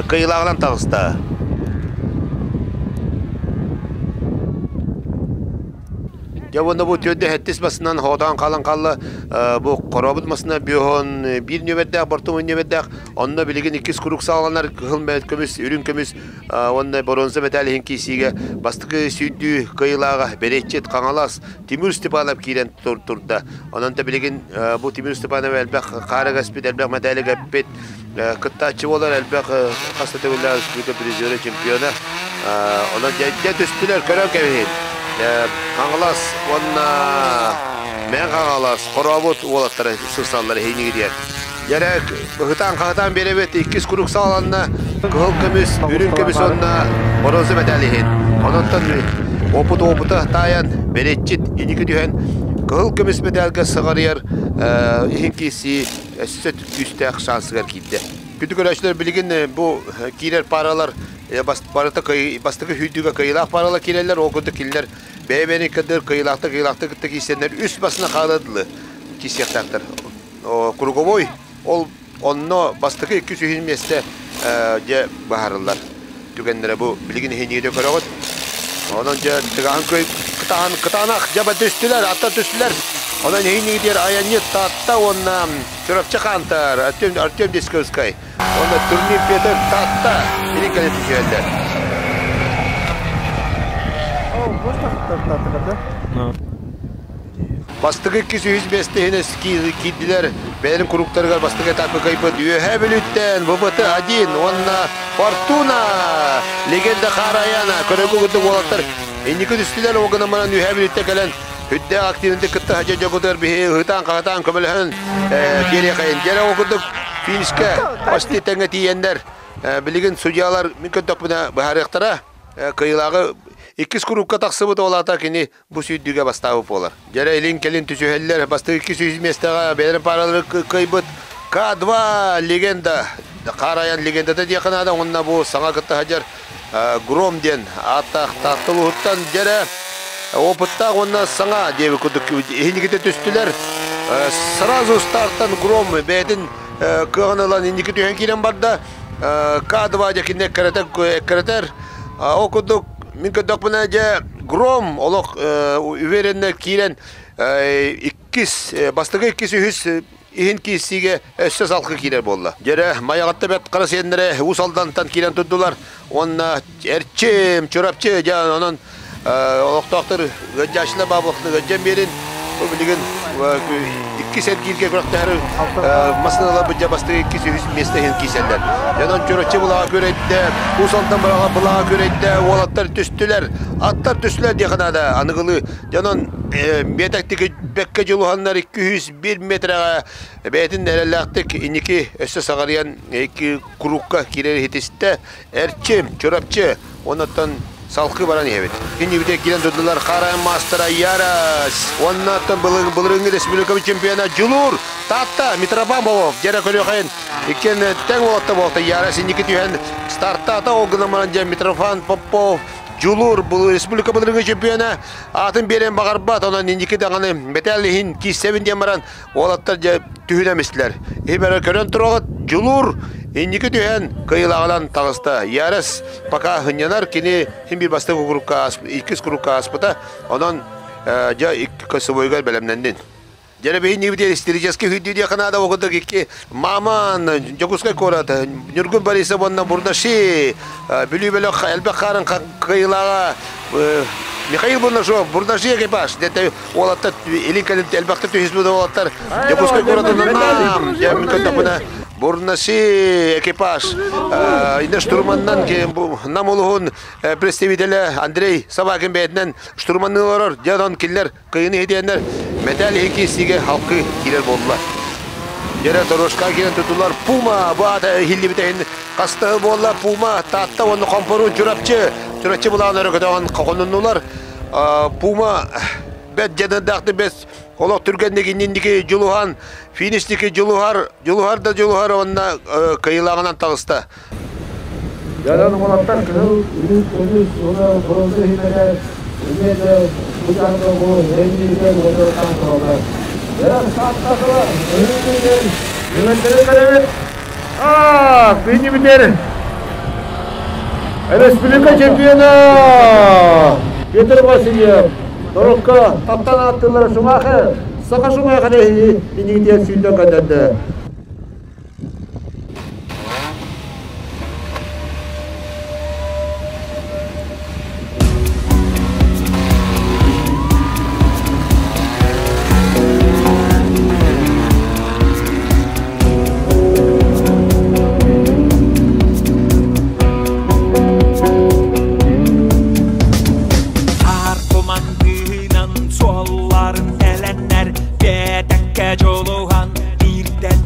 S5: кыайыылааҕынан таҕыста. Дьэ уонна бу түөрдэ сэттис басынан хоотоон хаалан хаалла. Бу хорообут масына бүөһөн биир нүөмэрдээх, бортум нүөмэрдээх. Онно билигин иккис куруук саҕаланар кыһыл көмүс, үрүҥ көмүс уонна боруонса мэтээл иһин киирсиигэ бастакы сүүрдүү кыайыылааҕа Бэриэтчит Хаҥалас Тимур Степанов киирэн турда. Онон да билигин бу Тимур Степанов элбэх хаары кэспит, элбэх мэтээли кэппит кыттааччы буолар, элбэх хас да төгүллээх республика призера, чемпиона. Онон дьэ түстүлэр, көрөн кэбиһин. Хаҥалас уонна Мэҥ Хаҥалас хорообут уолаттара сырсаллар иһинигитигэр. Дьэрэ ыһытаан-хаһытаан биэрэбит иккис куруук саҕаланна кыһыл көмүс, үрүҥ көмүс уонна боруонса мэтээл иһин. Ононтон опыт опыта таайан бэриэтчит инники түһэн кыһыл көмүс мэтээлгэ сыҕарыйар иһин киирсии өссө күүстээх шансыгар киирдэ. Күндү көрөөччүлэр билигин бу киирэр паралар барыта бастакы сүүрдүүгэ кыайыылаах паралар киирэллэр. Ол курдук кинилэр бэйэ-бэйэни кытта кыайыылаахтык кыайыылаахтык кытта киирсэннэр үс басына хаалыа киирсиэхтээхтэр. Круговой ол онно бастакы икки сүүһүн миэстэ дьэ баһарыллар түгэннэрэ бу билигин иһиниитэ көрөҕүт. Онон дьэ тыгаһын көй кытаан кытаанах дьаба түстүлэр, атта түстүлэр. Онон иһин аянньыт Таатта уонна Чурапчы хаантар Артем, Артем Дисковскай. Онно турнир Петр Таатта илин кэлин түсүһэллэр. Бастакы 205 тиһинэ киирдилэр. Бэйэлэрин куруктарыгар бастакы этапка кыайбыт Үөһээ Бүлүүттэн ВВТ-1 уонна Фортуна легенда Хараяна көрөгү курдук уолаттар инники түстүлэр. Ол гынан баран Үөһээ Бүлүүттэн кэлэн үрдээх активнытык кытта садьа дьогутугар биһи ыһытаан-хаһытаан көмөлөһөн биэриэхэйин. Дьэрэ ол курдук финишкэ почти тэҥҥэ тиийэннэр билигин судьялар мин көрдөхпүнэ быһаарыахтара. Кыайыылааҕы иккис курукка тахсыбыт ол аата кини бу сүүрдүүгэ бастаабыт буолар. Дьэрэ илин-кэлин түсүһэллэр. Бастакы 200 миэстэҕэ бэйэлэрин пааралары кыайбыт К2 легенда, хаар айан легендата диэххэ наада. Уонна бу саҥа кытта сылдьар Гром диэн ааттаах Таатта улууһуттан дьэрэ опыттаах уонна саҥа диэбит курдук иһиникитэ түстүлэр. Сразу стартан Гром бэйэтин кыаҕын ылан инники түһэн киирэн барда. К2 дьэ кинини эккирэтэр. Ол курдук мин көрдөхпүнэ дьэ Гром олох уверенно киирэн иккис бастакы иккис үһүс иһин киирсиигэ өссө салгыы киирэр буолла. Дьэрэ Майаҕатта Бэрт Хара сиэннэрэ Уус Алдантан киирэн турдулар уонна Эрчим, Чурапчы дьэ онон олохтоохтор ыалдьааччылар баабылахтан ыалдьан биэрин бу билигин иккис эргииргэ күрэхтэһэр массыыналар дьэ бастакы иккис үһүс миэстэ иһин киирсэллэр. Онон Чурапчы былаҕа күрэйдэ, Уус Алдан былаҕа былаҕа күрэйдэ, уолаттар түстүлэр, аттар түстүлэр диэххэ наада аныгылыы. Дьонон биэтэктики бэккэ дьулуһаннар 201 метрэҕэ бэйэтин эрэллээхтик инники өссө саҕарыйан икки курукка киирэр иһитистэ. Эрчим, Чурапчы, оннуттан салкыы баран иһэбит. Кинибитэ киирэн турдулар Харайан маастара Ярас, оннуттан былырыыҥҥы республика чемпиона Дьулуур, Таатта, Митрофан Попов, дьэрэ көрүөхайын иккиэн тэҥ уолатта буолта Ярас инники түһэн стартаата ол гынан баран дьэ Митрофан Попов Дьулуур республика былырыыҥҥы чемпиона аатын биэрэн баҕарбат, онон инники даҕаны мэтээл иһин киирсэбин диэн баран уолаттар дьэ түһүнэн истилэр. Иһибэрэ көрөн тураҕыт, Дьулуур инники түһэн кыайыылааҕынан таҕыста. Ярес пока хынньанар, кини син биир бастакы курукка иккис курукка ааспыта. Онон дьэ икки косовойугар бэлэмнэннин. Дьэрэбиһин нибитер исторический хүддүү диэххэ наада окудук икки Маман, Дьокуускай куорат, Ньургун Борисов уонна Бурнаши, Бүлүү бөлөх элбэх хаарын кыайыылааҕа Михаил Бурнашов, Бурнаши экипаж, дете уолаттар илин кэлин элбэхтик түһүспүт уолаттар Дьокуускай куоратынан нам дьэ Бурнаши экипаж инде штурманнан нам улуһун представителэ Андрей Собакин бэйэтинэн штурманныы олорор дьэ онон кинилэр кыйыны иһитиэннэр мэтээл иһин киирсиигэ халкы киирэр буолла. Дьэрэ Торошка киирэн тутулар Пума бу аата иһиллибитэ иһин хастаһы буолла Пума Таатта уонна Хомпорун Чурапчы Чурапчы былаан өрө көтөҕөн хохонуннулар Пума бэт дьаныардаахтык бэс олох түргэнник инники дьулуһан фиништики дьулуһар дьулуһар да дьулуһар уонна кыайыылааҕынан таҕыста.
S12: Дьонон уолаттар кыһыл, үрүҥ көмүс уонна боруонса иһитэрэ эмиэ да бу дьаһалга бу эрэнньиитэ уотуттан тураллар. Дьэ, сааттахыла, өһүн
S3: Түмэллэри көрөбүт. Аа, күннүбүтэр. Республика чемпиона Петр Васильев Торокко таптан ааттыылара Шумахер, Саха Шумахер инигитиэн сүүрдэн көтөрдө.
S13: Хаар тумандыынан суолларын элэннэр биэтэккэ дьулуһан бииртэн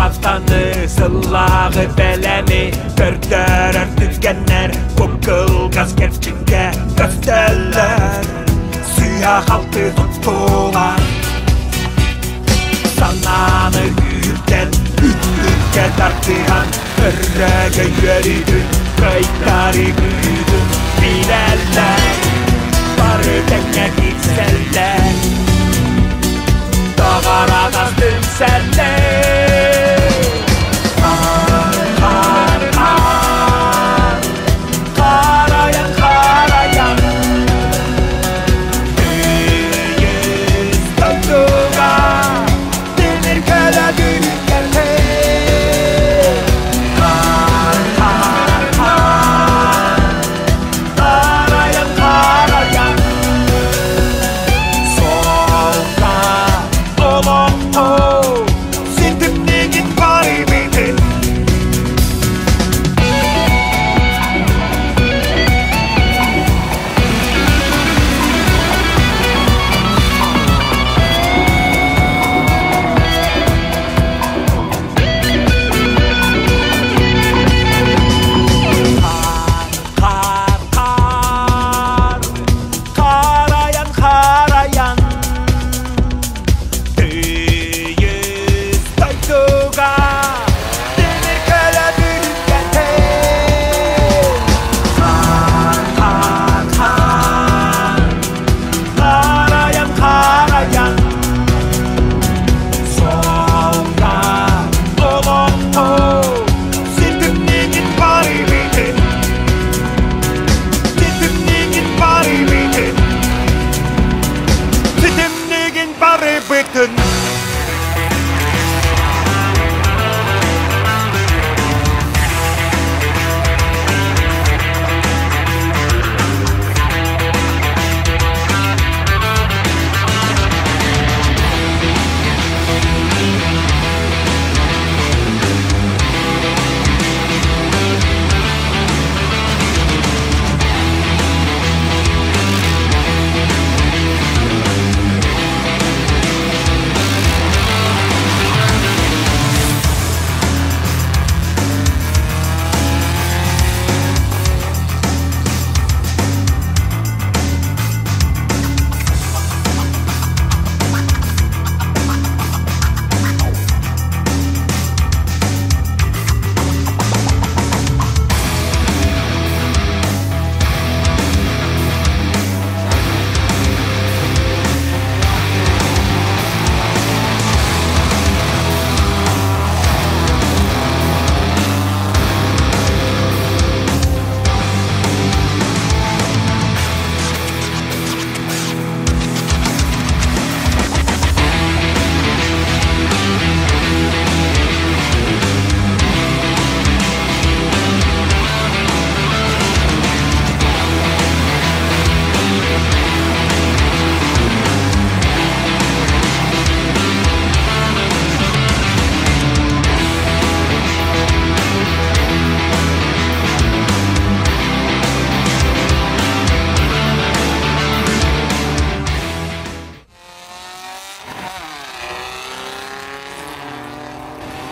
S13: Хаптаны сыллааҕы бэлэми көрдөрөр түгэннэр бу кылгас кэрчиккэ көстөллөр. Сыыһа-халты туттулар. Санааны күүрдэн, үттүккэ тардыһан, өррөөгө үөрүүтүн, кыайтары күүтүн билэллэр. Бары тэҥҥэ киирсэллэр. Таҕараҕас түмсэллэр. Хаар, хаар, хаар, харайан, харайан, тыйыс дойдуга тимир көлө бүрүккэллэр. Хаар, хаар, хаар, харайан, харайан, суолга олоххо ситимнигин барыбытын. Хаар, хаар, харайан, харайан, тыйыс дойдуга тимир көлө бүрүккэтэ. Хаар, хаар, хаар, харайан, харайан, суолга олоххо ситимнигин барыбытын. Ситимнигин барыбытын. Ситимнигин барыбытын.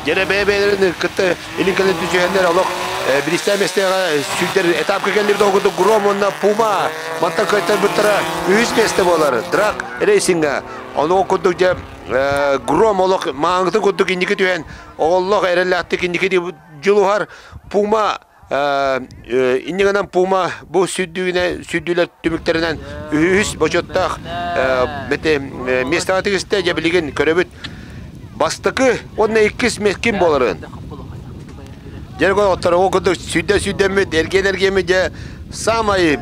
S5: Дьэрэ бэйэ-бэйэлэрин кытта илин-кэлин түсүһэннэр олох биристээ миэстэҕэ сүүрдэр этапка кэллибит ол Гром уонна Пума мантан кыайтарбыттара үһүс миэстэ буолар Драк рейсинга. Ону курдук дьэ Гром олох мааңытын курдук инники түһэн оҕоллох эрэллээхтик инники дьулуһар Пума иннигэнэн Пума бу сүүрдүүнэ сүүрдүүлэр түмүктэринэн үһүс бочуоттаах миэстэҕэ тигистэ дьэ билигин көрөбүт бастакы уонна иккис ким буоларын дьэ оттор ол курдук сүүрдэ сүүрдэммит эргиэн эргиэммит дьэ самай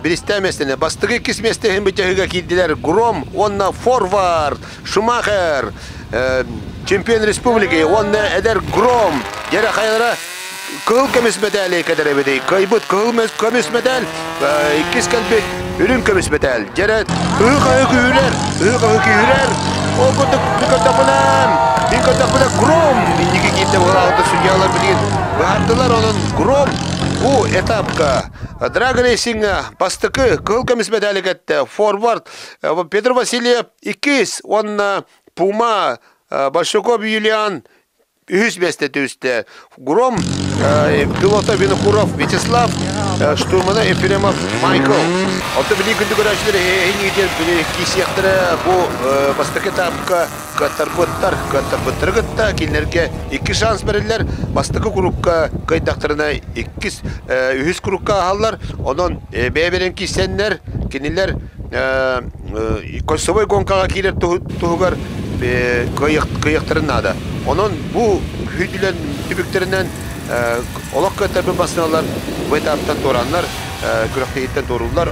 S5: биристээ миэстэни бастакы иккис миэстэ иһин бычаһыга киирдилэр Гром уонна Форвард Шумахер чемпион республики уонна эдэр Гром дьэрэ хайалара кыһыл көмүс мэтээли кэтэрэбитий. Кыайбыт кыһыл көмүс мэтээл, иккис кэлбит үрүҥ көмүс мэтээл. Дьэрэ ыһыы-хаһыы күүһүрэр, ыһыы-хаһыы күүһүрэр. Ол курдук мин көрдөхпүнэ Гром инники киирдэ быһалаабыта судьялар билигин быһаардылар. Онон Гром бу этапка Драг Рейсинга бастакы кыһыл көмүс мэдээли кэттэ. Форвард Петр Васильев иккис уонна Пума Большаков Юлиан Үһүс миэстэ түстэ. Гром пилота Винокуров Вячеслав, штурмана Ефремов Майкл. Онто били күндү көрөөччүлэр эһиҥитин били киисиэхтэрэ бу бастакы этапка кыаттарбыттар, кыаттарбыттары кытта кинилэргэ икки шанс бэриллэр. Бастакы курукка кыайдахтарына иккис, үһүс курукка аһаллар. Онон бэйэ-бэйэлэрин киирсэннэр кинилэр кольцевой гонкаҕа киирэр туһугар кыайыахтарын наада. Онон бу күүтүлэн түбүктэринэн олох кыаттарбыт массыыналар бу этаптан туораннар, күрэхтэһииттэн туорууллар.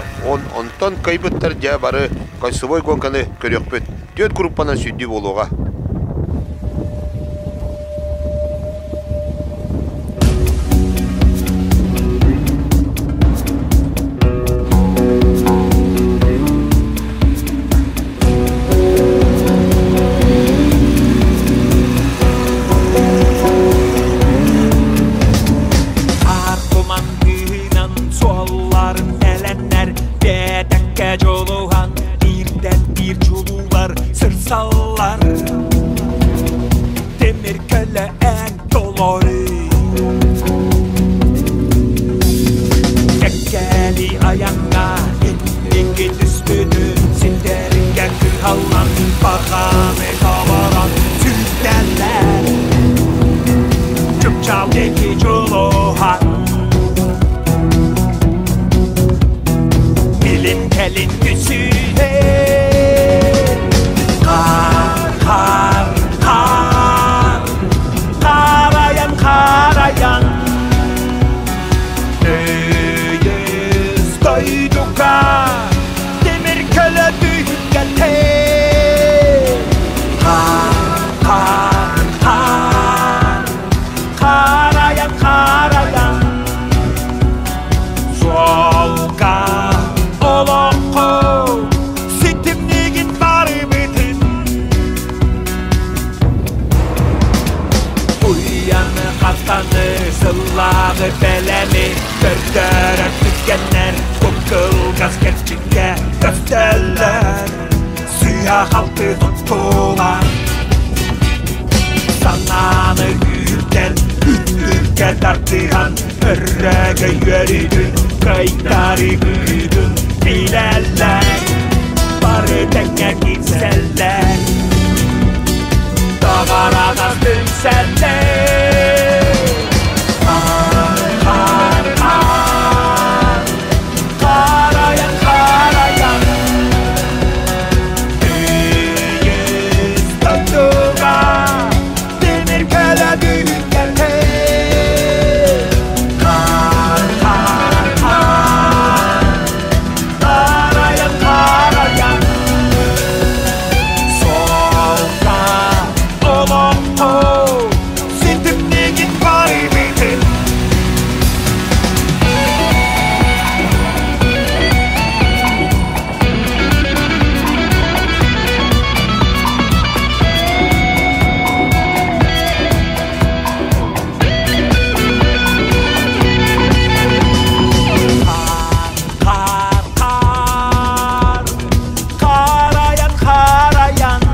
S5: Онтон кыайбыттар дьэ бары кольцевой гонканы көрүөхпүт. Түөрт группанан сүүрдүү буолуоҕа.
S13: Туман суолларын элэннэр Биэтэккэ дьулуһан биирдэн биир чулуулар сырсаллар Тимир көлө эн толору Кэккэли айаҥҥа инники түспүтү Ситэргэ кыһаллан баҕаны толорон сүүрдэллэр Чыпчаал диэки дьулуһан Илин кэлин түсүһэ Хаар, хаар, хаар Харайан, харайан Өйөс дойдуга Темир көлө түһүлгэтэ Хаар, хаар, хаар Харайан, харайан Суолга олоҥхо ситимнигин барыбытын Уйаны хатаны сыллааҕы бэлэми көрдөрөр түгэннэр бу кылгас кэрчиккэ көстөллөр Сыыһа-халты туттулар Санааны күүрдэн үрдүккэ тардыһан өррөөгө үөрүүтүн кыайтары күүтүн билэллэр бары тэҥҥэ киирсэллэр Таҕараҕас түмсэллэр Хаар, хаар, харайан, харайан Тыйыс дойдуга тимир көлө түһүлгэтэ Хаар, хаар, хаар Харайан, харайан Суолга олоҥхо ситимнигин барыбытын Хаар, хаар, харайан, харайан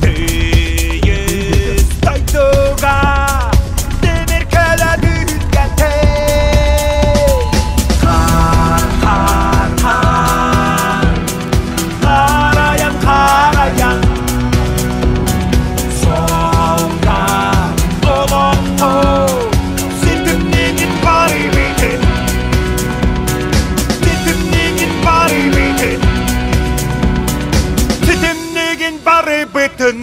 S13: Тыйыс дойдуга тимир көлө түһүлгэтэ Хаар, хаар, хаар, харайан, харайан Суолга олоҥхо ситимнигин барыбытын Ситимнигин барыбытын Ситимнигин барыбытын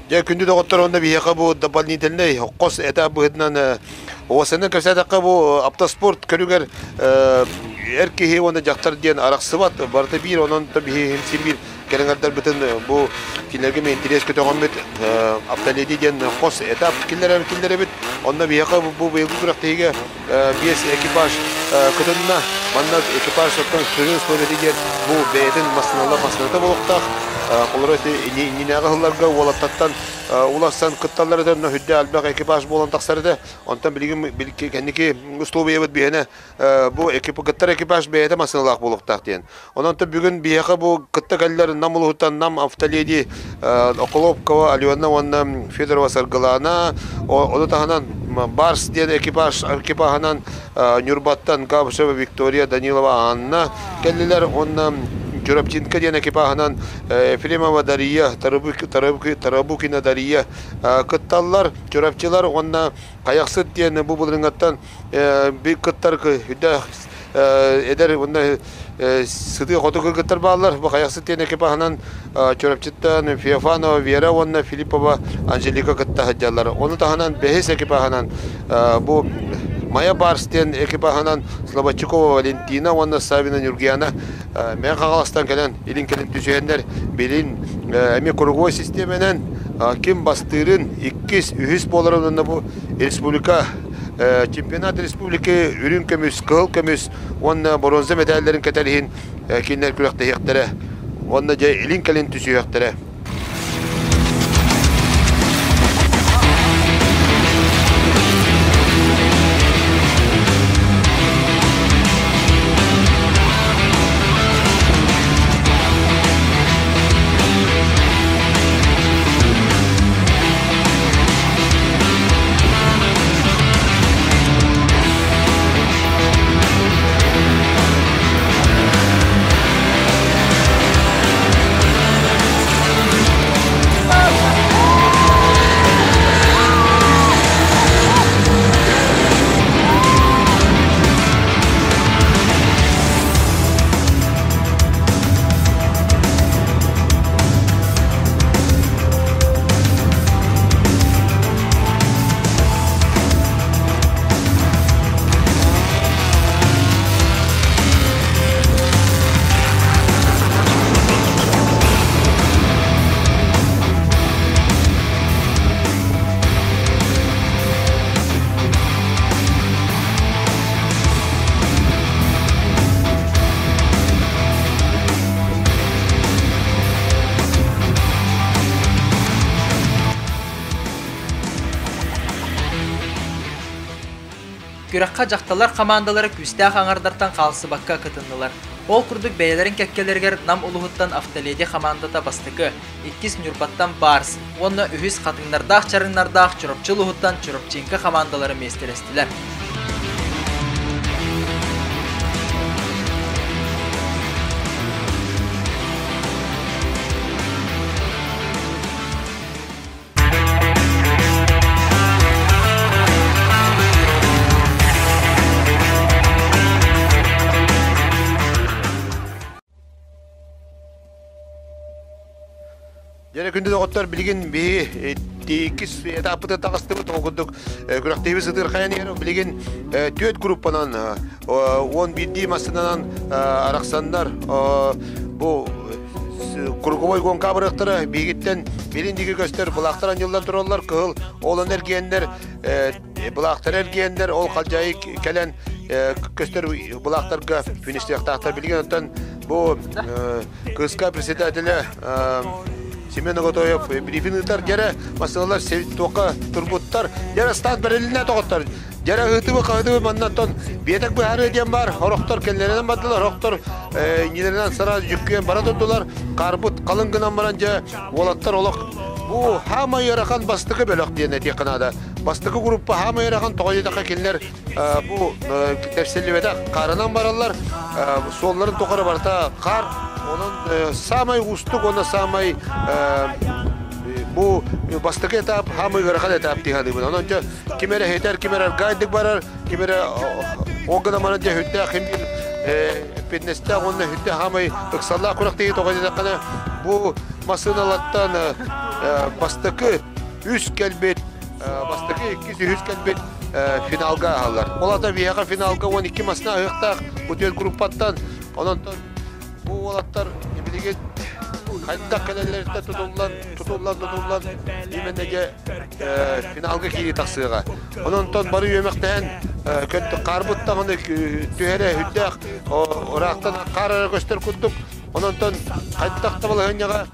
S5: Дьэ, күндү доҕоттор, онно биһиэхэ бу дополнительнай хос этап быһыытынан ОСН кэпсээтэххэ бу автоспорт көрүҥэр эр киһи уонна дьахтар диэн арахсыбат, барыта биир, онон биһи син биир кэлэҥэрдэрбитин бу кинилэргэ мен интэриэс көтөҕөммүт автоледи диэн хос этап киллэрэбит. Онно биһиэхэ бу быйылгы күрэхтэһиигэ биэс экипаж кытынна. Манна экипаж оттон сүрүн условиеты диэн бу бэйэтин массыыналар массыыната буолуохтаах. Холобура ити иннинээҕи сылларга уолаттартан уларсан кытталлар этэ, онно үрдэ элбэх экипаж буолан тахсар этэ. Онтон билигин кэнники условиябыт биһиэнэ бу кыттар экипаж бэйэтэ массыыналаах буолуохтаах диэн. Онон бүгүн биһиэхэ бу кытта кэллэр Нам улууһуттан Нам автоледи Околопкова Алена уонна Федорова Саргылаана, ону таһынан Барс диэн экипаж экипаһынан Ньурбаттан Габышева Виктория, Данилова Анна кэллилэр уонна Чурапчинка диэн экипаһынан Ефремова Дария, Тарабукина Дария кытталлар. Чурапчылар уонна Хайахсыт диэн бу былырыҥҥаттан кыттар үрдээх эдэр уонна сытыы хоту кыргыттар бааллар. Бу Хайахсыт диэн экипаһынан Чурапчыттан Феофанова Вера уонна Филиппова Анжелика кытта сылдьаллар. Ону таһынан бэһис экипаһынан бу Майа Барс диэн экипаһынан Слободчикова Валентина уонна Савина Нюргияна Мэҥэ Хаҥаластан кэлэн илин-кэлин түсүһэннэр билин эмиэ круговой систиэмэнэн ким бастыырын иккис, үһүс буоларын уонна бу республика чемпионат республики үрүҥ көмүс, кыһыл көмүс уонна боруонса мэтээллэрин кэтэр иһин кинилэр күрэхтэһиэхтэрэ уонна дьэ илин-кэлин түсүһүөхтэрэ.
S1: Күрэххэ дьахталлар хамаандалара күүстээх аҥардартан хаалсыбакка кытыннылар. Ол курдук бэйэлэрин кэккэлэригэр Нам улууһуттан Автоледи хамаандата бастакы, иккис Ньурбаттан Барс уонна үһүс хатыҥнардаах чарыҥнардаах Чурапчы улууһуттан Чурапчинка хамаандалара миэстэлэстилэр.
S5: Дьэ, күндү доҕоттор, билигин биһи иккис этаппытын таҕыстыбыт. Ол курдук күрэхтэһиибит сытыырхайан иһэр. Билигин түөрт группанан 11 массыынанан арахсаннар бу круговой гонка абырыахтара биһигиттэн билин диги көстөр былаахтар анньыллан тураллар кыһыл олон эргиэннэр былаахтар эргиэннэр ол халдьаайы кэлэн көстөр былаахтарга фиништиэхтаахтар билигин оттон бу кыска председателя Семен Оготоев брифинг ыытар дьэрэ массыыналар туохха турбуттар дьэрэ стат бэрилинэ тоҕоттор Дьэрэ ыһытыбы-хаһытыбы маннаттан биэтэк быһаарыа диэн баар, орохтор кэллэринэн бардылар, орохтор иннилэринэн сара дьүккүйэн бара турдулар, хаарбыт халыҥ гынан баран дьэ уолаттар олох бу хаамай ыарахан бастакы бөлөх диэн этиэххэ наада. Бастакы группа хаамай ыарахан тоҕо диэтэххэ кинилэр бу тэпсиллибэтэх хаарынан бараллар, суолларын тухары барыта хаар, онон саамай уустук уонна саамай бу бастакы этап хаамай ыарахан этап дии саныыбын. Онон дьэ Ким эрэ хитэр, ким эрэ аргайдык барар, ким эрэ ол гына манан дьэ хүттээх ким биир фитнестээх уонна хүттээх хаамай ыксаллаах күрэхтэһии тоҕо диэтэххинэ бу массыыналартан бастакы үс кэлбит, бастакы иккис үһүс кэлбит финалга аһаллар. Ол ата биһиэхэ финалга 12 массыына аһыахтаах бу түөрт группаттан. Онон бу уолаттар билигин хайдах кэлэллэриттэн тутуллан, тутуллан, тутуллан именно дьэ финалга киирии тахсыаҕа. Онон бары үөмэхтэһэн хаарбыт даҕаны түһэрэ сүрдээх ыраахтан хаар эрэ көстөр курдук. Онон хайдах да балаһыанньаҕа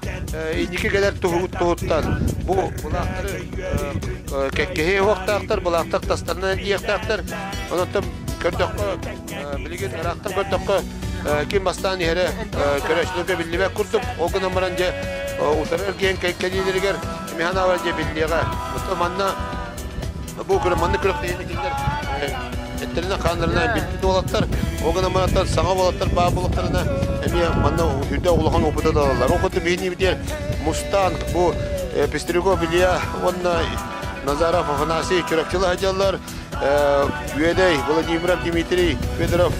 S5: инники кэлэр туһуттан бу былаахтары кэккэһиэ уохтаахтар, былаахтар тастарынан эргийиэхтээхтэр. Онон көрдөххө, билигин ыраахтан көрдөххө, ким бастаан иһэрэ көрөөччүлэргэ биллибэт курдук. Ол гынан баран дьэ утары эргийэн кэлиилэригэр Михан аҕа дьэ биллиэҕэ. Оттон манна бу маннык күрэхтэһиини кинилэр эттэринэн хааннарынан билбит уолаттар, ол гынан баран саҥа уолаттар баар буоллахтарына эмиэ манна үрдээх улахан опыты ылаллар. Ол курдук биһиги битиэр Мустан бу Пестряков Илья уонна Назаров Афанасий Чурапчыла сылдьаллар. Үөдэй Владимиров Дмитрий Федоров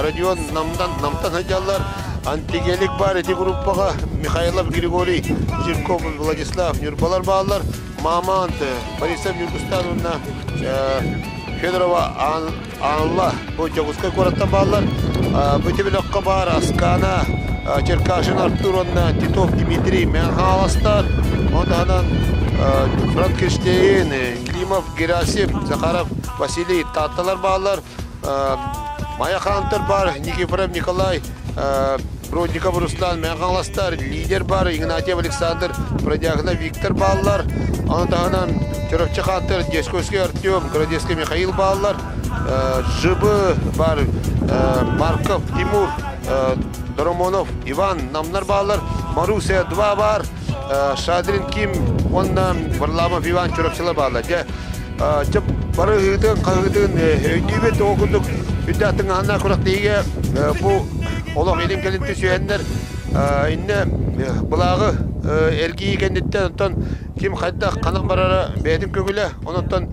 S5: Родион Намтан Намтан сылдьаллар. Антигелик бар ити группаҕа Михайлов Григорий Жирков Владислав Ньурбалар бааллар. Мамонт Борисов Ньургустан уонна Федорова Анла бу Дьокуускай куораттан бааллар. Бу бөлөххө баар Аскана Черкашин Артур уонна Титов Дмитрий Мэҥэ-Хаҥаластар. Ону таһынан Франкенштейн, Климов Герасим, Захаров Василий Таатталар бааллар. Майа Хаантар баар, Никифоров Николай, Бродников Руслан Мэҥэ-Хаҥаластар, лидер баар Игнатьев Александр, Бродягина Виктор бааллар. Ону таһынан Чурапчы Хаантар, Десковский Артем, Городецкий Михаил бааллар. ЖБ бар Марков Тимур, Доромонов Иван Намнар бааллар. Маруся 2 бар, Шадрин Ким уонна Варламов Иван Чурапчылар бааллар. Дьэ, дьэ бары ыһыытын, хаһыытын өйдүүбүт ол курдук үрдээх тыҥаһыннаах күрэхтэһиигэ бу олох илин-кэлин түсүһэннэр иннэ былааҕы эргийии кэнниттэн онтон ким хайдах ханан барара бэйэтин көҥүлэ онон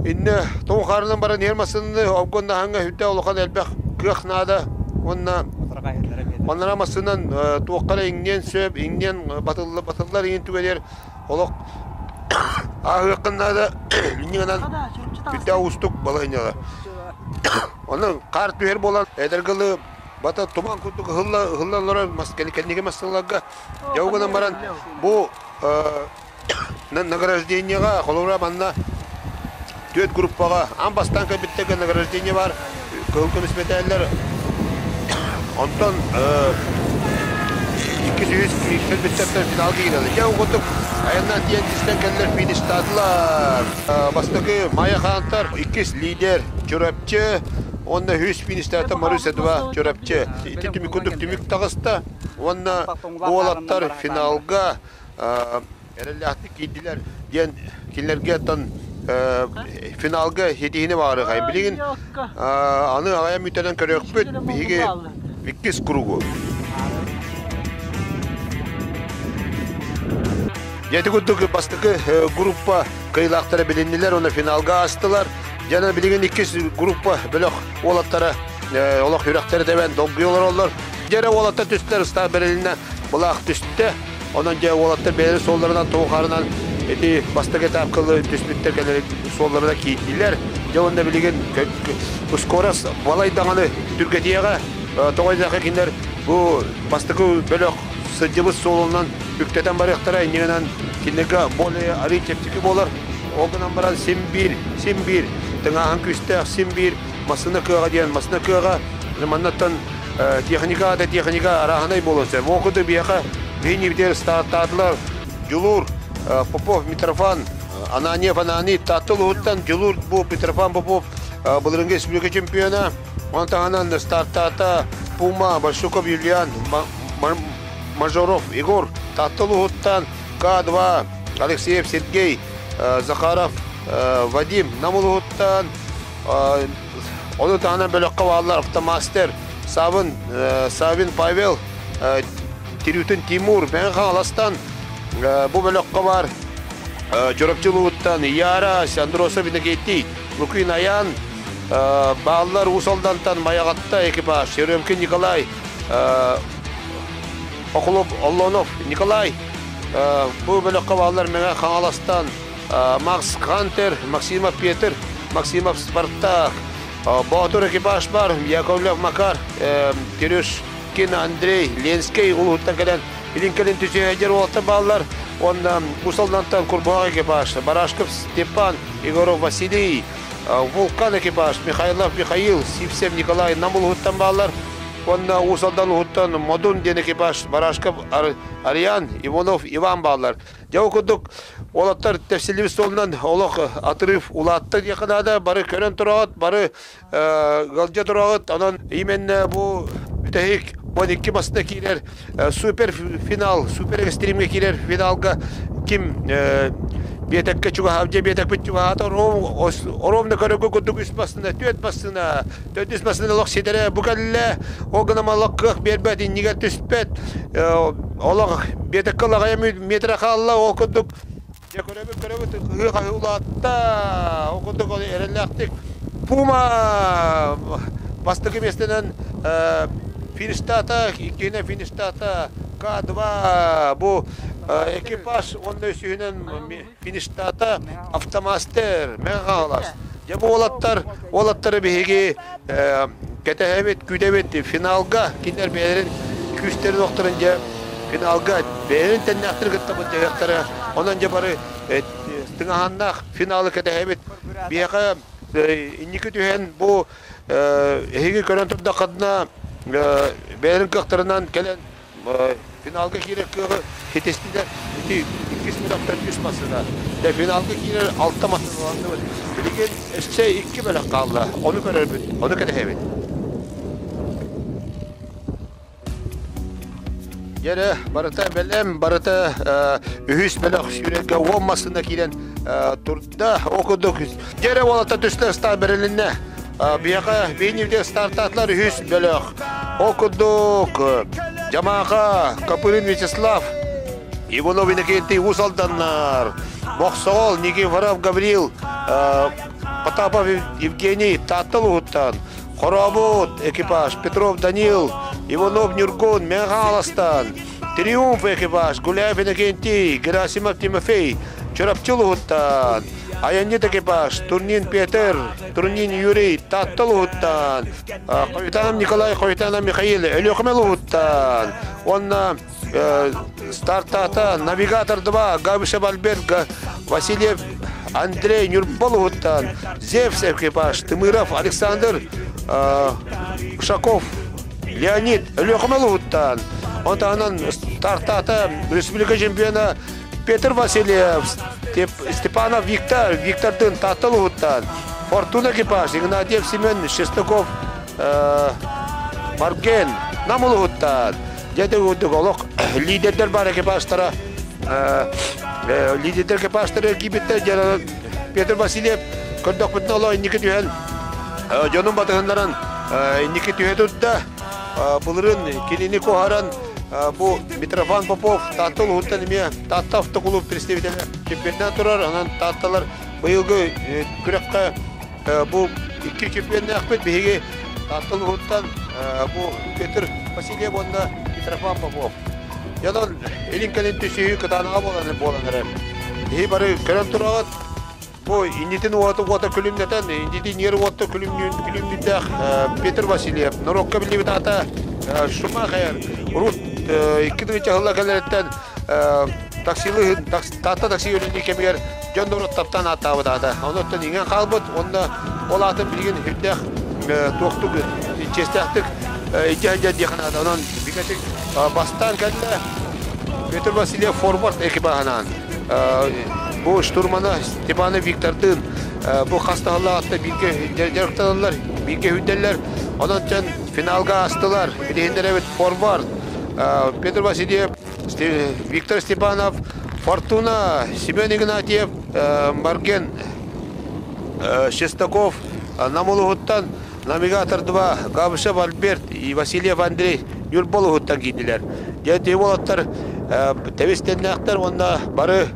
S5: иннэ тоҥ хаарынан баран иһэр массыынаны обгоннаһаҥҥа үрдээх улахан элбэх кыах наада уонна Маннара массыынан туохха эрэ иҥниэн сөп, иҥниэн батыллар, батыллар иҥин түгэнигэр олох ааһыаххын наада, инньэ гынан үрдээх уустук балаһыанньалар. Онон хаар түһэр буолан, эдэргэ дылы бата туман курдук ыһылла ыһыллан олорор мас кэнники массыыналарга дьэ гынан баран бу награждениеҕа холобура манна түөрт группаҕа аан бастаан кэлбиттэргэ награждение бар кыһыл көмүс мэтээллэр онтон иккис үһүс кэлбиттэртэн финалга киирэллэр дьэ курдук айаннаан тиийэн истэн кэллэр фиништаатылар бастакы Майя Хаантар иккис лидер Чурапчы уонна үһүс фиништаата Маруся 2 Чурапчы ити түмүк курдук түмүк таҕыста уонна бу уолаттар финалга эрэллээхтик киирдилэр диэн кинилэргэ оттон финалга ситиһини баҕарыахайын. Билигин аны аҕайан бүтэнэн көрүөхпүт биһиги иккис кругу. Дьэ курдук бастакы группа кыайыылаахтара билиннилэр уонна финалга аастылар. Дьэ билигин иккис группа бөлөх уолаттара олох үрэхтэрэ тэбэн долгуйа олороллор. Дьэ эрэ уолаттар түстэр ыстаах бэрилиннэ былаах түстэ. Онон дьэ уолаттар бэйэлэрин суолларынан тоҕу-хаарынан ити бастакы этапка түспүттэр кэлэр суолларына киирдилэр. Дьэ уонна билигин скорость балай даҕаны түргэтиэҕэ. Тоҕо диэтэххэ кинилэр бу бастакы бөлөх сылдьыбыт суолунан үктэтэн барыахтара иннинэн кинилэргэ более арыый чэпчэки буолар. Ол гынан баран син биир, син биир тыҥааһын күүстээх, син биир массыына кыаҕа диэн массыына кыаҕа маннаттан техника да техника арааһынай буолуон сөп. Ол курдук биһиэхэ биһиги стартаатылар Дьулуур Попов Митрофан Ананьев Ананий Таатта улууһуттан Дьулуур бу Митрофан Попов былырыҥҥы республика чемпиона. Ону таһынан стартаата Пума Большуков Юлиан Мажоров Егор Таатта улууһуттан К2 Алексеев Сергей Захаров Вадим Нам улууһуттан Ону таһынан бөлөххө бааллар автомастер Савин, Савин Павел, Тирютин Тимур, Мэҥэ Хаҥаластан бу бөлөххө баар Чурапчы улууһуттан Яра, Андросов Иннокентий, Лукин Аян, бааллар Уус Алдантан Майаҕатта экипаж, Еремкин Николай, Охлоп Оллонов Николай, Бу бөлөххө бааллар Мэҥэ Хаҥаластан Макс Хантер, Максимов Петр, Максимов Спартак, Боотур экипаж бар, Яковлев Макар, Кирюшкин Андрей, Ленскэй улууһуттан кэлэн илин кэлин түсүһэдьэр уолаттар бааллар. Уонна Усалдантан Курбуһах экипаж, Барашков Степан, Егоров Василий, Вулкан экипаж, Михайлов Михаил, Сивцев Николай Нам улууһуттан бааллар. Уонна Уус Алдан уһуттан Модун диэн экипаж Барашков Ариан, Иванов Иван бааллар. Дьэ ол курдук уолаттар тэпсиллибит суолунан олох отрыв улаатта диэххэ наада. Бары көрөн тураҕыт, бары ыалдьа тураҕыт. Онон именно бу бүтэһик 12 басына киирэр супер финал, супер экстримҥэ киирэр финалга ким биэтэккэ чугаһаабыт, дьэ биэтэкпит чугаһаата оруобуна көрөргө курдук үс басына, түөрт басына, төрдүс басына олох ситэрэ бу кэллэ, ол гынан олох кыах биэрбэт, иннигэр түспэт, олох биэтэккэ лаҕайа метрэ хаалла, ол курдук дьэ көрөбүт, көрөбүт, ыһыы-хаһыы улаатта, ол курдук эрэллээхтик Пума бастакы миэстэнэн фиништаата, иккиһинэн фиништаата К2 бу экипаж уонна үсүһүнэн фиништаата автомастер Мэҥэ Хаҥалас. Дьэ бу уолаттар, уолаттары биһиги кэтэһэбит, күүтэбит финалга кинилэр бэйэлэрин күүстэрин охторун дьэ финалга бэйэлэрин тэннээхтэрин кытта былдьаһыахтара. Онон дьэ бары тыҥаһаннаах финалы кэтэһэбит. Биһиэхэ инники түһэн бу эһиги көрөн турдаххытына бэйэлэрин кыахтарынан кэлэн финалга киирэр кыаҕы ситистилэр. Ити иккис бөлөхтөн үс массыына. Дьэ финалга киирэр алта массыыналанныбыт. Билигин өссө икки бөлөх хаалла. Ону көрөрбүт, ону кэтэһэбит. Дьэрэ, барыта бэлэм, барыта үһүс бөлөх сүүрэргэ уон массыына киирэн турда. Ол курдук дьэрэ уолаттар түстэ старт бэрилиннэ. Биһиэхэ биһиги стартаатылар үһүс бөлөх. Ол курдук Дьамааха Копырин Вячеслав, Иванов Иннокентий Уус Алданнар, Мохсоҕол Никифоров Гаврил, Потапов Евгений Таатта улууһуттан, Хорообут экипаж Петров Данил, Иванов Ньургун Мэҥэ Хаҥаластан, Триумф экипаж Гуляев Иннокентий, Герасимов Тимофей, Чурапчы улууһуттан, Айанньыт экипаж Турнин Петр, Турнин Юрий Таатта улууһуттан, Хоютанов Николай, Хоютанов Михаил Өлүөхүмэ улууһуттан уонна стартаата навигатор 2 Габышев Альберт, Васильев Андрей Ньурба улууһуттан, Зевс экипаж Тымыров Александр, Ушаков Леонид Өлүөхүмэ улууһуттан, онтон стартаата республика чемпиона Петр Васильев, Степанов Виктор, Виктордын Таатта улууһуттан, Фортуна экипаж Игнатьев Семен, Шестаков Марген Нам улууһуттан, дьэ курдук олох лидердэр бар экипажтара лидердэр экипажтара киирбиттэр дьэ Петр Васильев көрдөхпүтүнэ олох инники түһэн дьонун батыһыннаран инники түһэ турда былырын кинини куоһаран бу Митрофан Попов Таатта улууһуттан эмиэ Таатта автокулууп представителэ чемпионнаан турар онон Таатталар быйылгы күрэххэ бу икки чемпионнаахпыт биһиги Таатта улууһуттан бу Петр Васильев уонна Митрофан Попов. Онон илин-кэлин түсүһүү кытаанаҕа буолан буолан эрэр. Киһи бары көрөн тураҕыт, бу иннитин уота уота күлүмнэтэн, иннитин ер уота күлүмнүүрдээх Петр Васильев, норуокка биллибит аата Шумахер, урут икки тыһыынча сылла кэлэриттэн таксилыы Таатта такси үлэлии кэмигэр дьон норуот таптаан ааттаабыт аата. Онуттан иҥэн хаалбыт уонна ол аатын билигин үрдээх туохтук чиэстээхтик илдьэ сылдьар диэххэ наада. Онон бигэтик бастаан кэллэ Петр Васильев форвард экипаһынаан бу штурмана Степана Виктордыын бу хас да сыллаахта бииргэ дьарыктаналлар, бииргэ сүүрдэллэр. Онон финалга аастылар. Билиһиннэрэбит форвард Петр Васильев Виктор Степанов, Фортуна, Семен Игнатьев, Марген Шестаков, Намулуһуттан Навигатор 2, Габышев Альберт и Васильев Андрей Ньурболуһуттан киирдилэр. Дьэ, ити уолаттар тэбис-тэннээхтэр уонна бары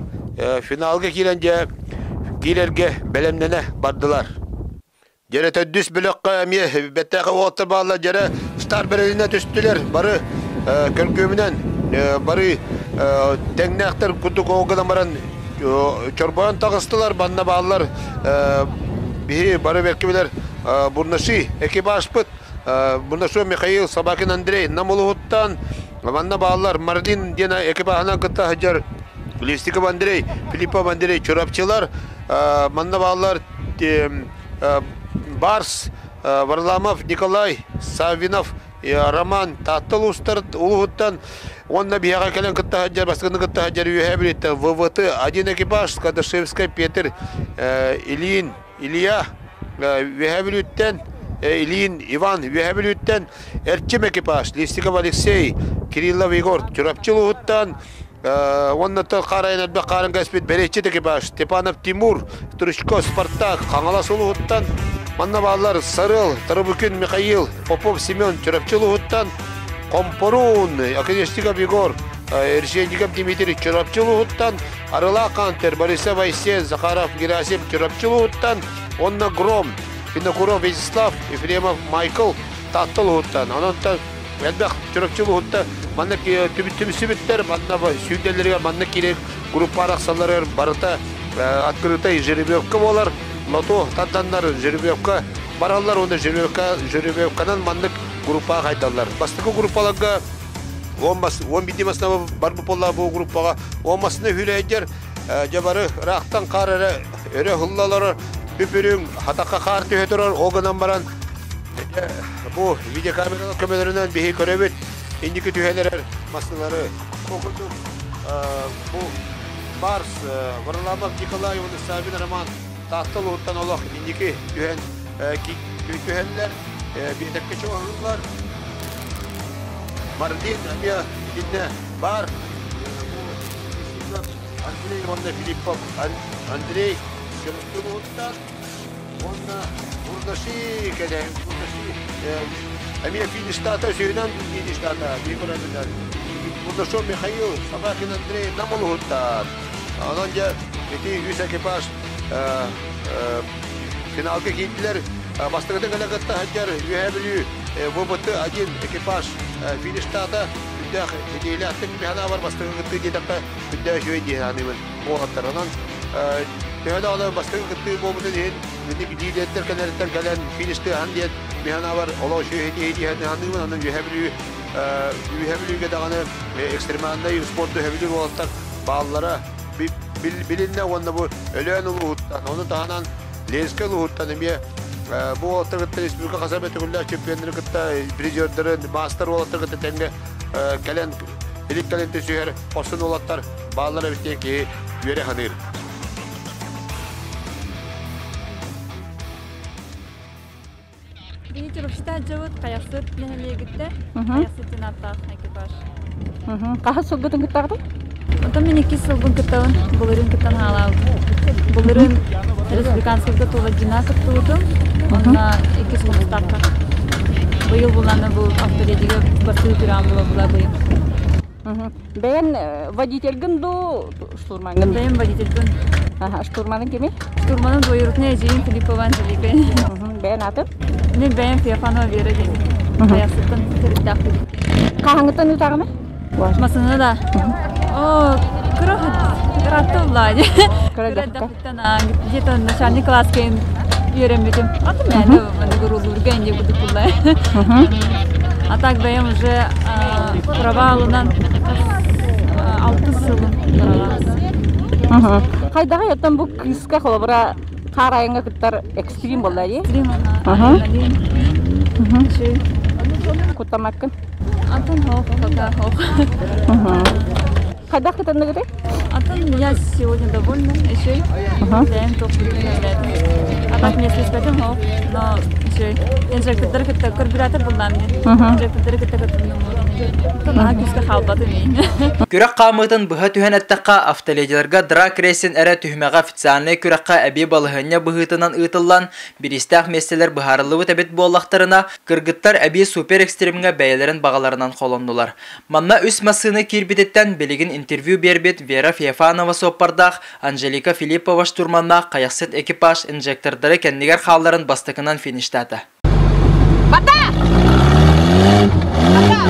S5: финалга киирэн дьэ киирэргэ бэлэмнэнэ бардылар. Дьэрэ төрдүс бөлөххө эмиэ бэттээхэй уолаттар бааллар. Дьэрэ стар бэрэлинэ түстүлэр. Бары көргүөмүнэн бары Тэҥнээхтэр курдук ол гынан баран чорбойон таҕыстылар, манна бааллар биһи бары бэркэ билэр Бурнаши экипажпыт Бурнашов Михаил, Собакин Андрей Нам улууһуттан манна бааллар Марлин диэн экипажынан кытта сылдьар Листиков Андрей, Филиппов Андрей Чурапчылар манна бааллар Барс Варламов Николай Саввинов Роман Таатта улууһуттан уонна биһиэхэ кэлэн кытта сылдьар бастакыны кытта сылдьар Үөһээ Бүлүүттэн ВВТ один экипаж Кадашевскай Петр Ильин Илья Үөһээ Бүлүүттэн Ильин Иван Үөһээ Бүлүүттэн Эрчим экипаж Листиков Алексей Кириллов Егор Чурапчы улууһуттан уонна харайын элбэх хаарын кэспит бэриэччит экипаж Степанов Тимур Тручко Спартак Хаҥалас улууһуттан манна бааллар Сарыал Тарабукин Михаил Попов Семен Чурапчы улууһуттан Хомпоруун Академистиков Егор Решетников Дмитрий Чурапчы улууһуттан Арылаах Хантер Борисов Айсен Захаров Герасим Чурапчы улууһуттан уонна Гром Винокуров Вячеслав Ефремов Майкл Таатта улууһуттан онон элбэх Чурапчы улууһуттан манна түмсүбүттэр, манна сүүрдэллэригэр манна киирэн группа арахсалларыгар барыта открытый жеребьевка буолар. Лото тарданнар жеребьевка бараллар уонна жеребьевка жеребьевканан маннык группаҕа хайдаллар. Бастакы группаларга 11 масына барбыт буолла бу группаҕа 10 масына хүлэйдер дьэ бары ыраахтан хаар эрэ өрө хыллалар үпүрүҥ хатахха хаар түһэ турар ол гынан баран Бу видеокамералар көмөлөрүнэн биһи көрөбүт инники түһэн эрэр массыыналары. Ол курдук бу Барс Варламов Николай уонна Савин Роман Таатта улууһуттан олох инники түһэн түһэллэр, биэтэккэ чугаһыыллар. Марлин эмиэ итиннэ баар. Андрей уонна Филиппов Андрей улууһуттан Уонна Бурдаши кэлэн, Бурдаши эмиэ фиништаата, сүүнэн фиништаата, биир Бурдашов Михаил, Собакин Андрей Нам улууһуттан. Онон дьэ ити үс экипаж финалга киирдилэр. Бастакытын кэлэ кытта сылдьар Үөһээ Бүлүү ВБТ-1 экипаж фиништаата. Үрдээх идиэлээхтик механабар бастакы кыттыы диэтэххэ үрдээх үчүгэй дии саныыбын уолаттар. Онон Төһө даҕаны бастакы кыттыы буолбутун иһин, ити лидердэр кэлэриттэн кэлэн фиништыаһан диэн мин санаабар олох үчүгэй иһитиһэн саныыбын. Онон Үөһээ Бүлүү Үөһээ Бүлүүгэ даҕаны экстремальнай спорду сөбүлүүр уолаттар бааллара билиннэ уонна бу Өлөөн улууһуттан, ону таһынан Ленскэй улууһуттан эмиэ бу уолаттар кытта республика хас эмэ төгүллээх чемпионнары кытта призердары, маастар уолаттар кытта тэҥҥэ кэлэн илик кэлэн түсүһэр хорсун уолаттар бааллар эбит диэн киһи үөрэ саныыр.
S14: Биһи Чурапчыта дьыбыт Хайахсыт нэһилиэгиттэ Хайахсыт диэн ааттаах экипаж.
S4: Хаһыс сылгытын кыттаҕытый?
S14: Оттон мин иккис сылбын кыттабын. Былырыын кыттан хаалаабытым. Былырыын республиканскайга Туладьина кыттыбытым. Онно иккис хомустаахха. Быйыл буланы бу авторедигэ бастыы күрэҕим була була быйыл.
S4: Бэйэн водительгын дуу, штурмаҥҥын?
S14: Бэйэм водительбын.
S4: Аха, штурманың кимий?
S14: Штурманым двоюродный эдьиийим Филиппова Анжелика.
S4: Бэйэн атын?
S14: Мин бэйэм Феофанова Вера диэн. Хайахсыттан төрүттээхпин.
S4: Хаһаҥыттан ыытаҕына?
S14: Масыны да. О, кыра кыратта улаа
S4: Кыра
S14: Кыра эрдэхпиттэн где-то начальный класска үөрэммитим. Аты мээнэ маннык уруулуурга инде курдук булла. А так бэйэм уже права ылынан алтыс сылым права.
S4: Хайдаҕый оттон бу кыыска холобура хаар айаҥҥа кыттар экстрим буолла дии?
S14: Экстрим адреналин.
S4: Куттаммаккын?
S14: Антон хоох, пока хоох.
S4: Хайдах кытынныгытай?
S14: Антон, я сегодня довольна, еще бэйэм А так мне слишком но еще инжектордары кытта карбюратор буллаам инжектордары кытта кытынным күүскэ хаалбатым
S1: Күрэх хаамыытын быһа түһэн эттэххэ, автоледиларга драг рейсин эрэ түһүмэҕэ официальнай күрэххэ эбии балаһыанньа быһыытынан ыытыллан, бириистээх миэстэлэр быһаарыллыбыт эбит буоллахтарына, кыргыттар эбии супер-экстримҥэ бэйэлэрин баҕаларынан холоннулар. Манна үс массыына киирбититтэн билигин интервью биэрбит Вера Феофанова суоппардаах, Анжелика Филиппова штурманнаах Хайахсыт экипаж инжектордары кэннигэр хаалларын бастакынан фиништаата.
S4: Бата! Бата!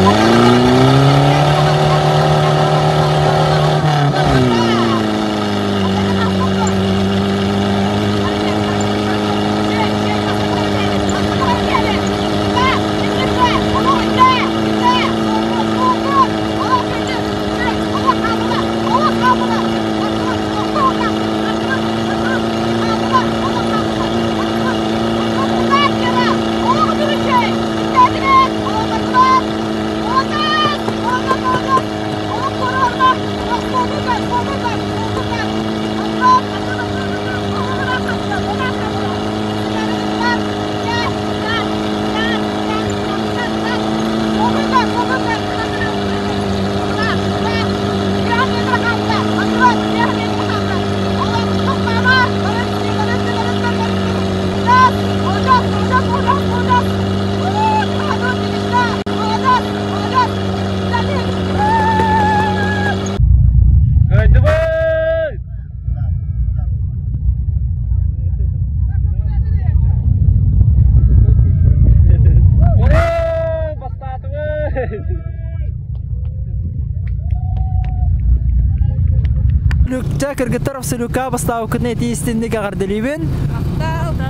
S1: Люкча кыргыттар абсолюка бастаабыккытын этии истинник эҕэрдэлиибин.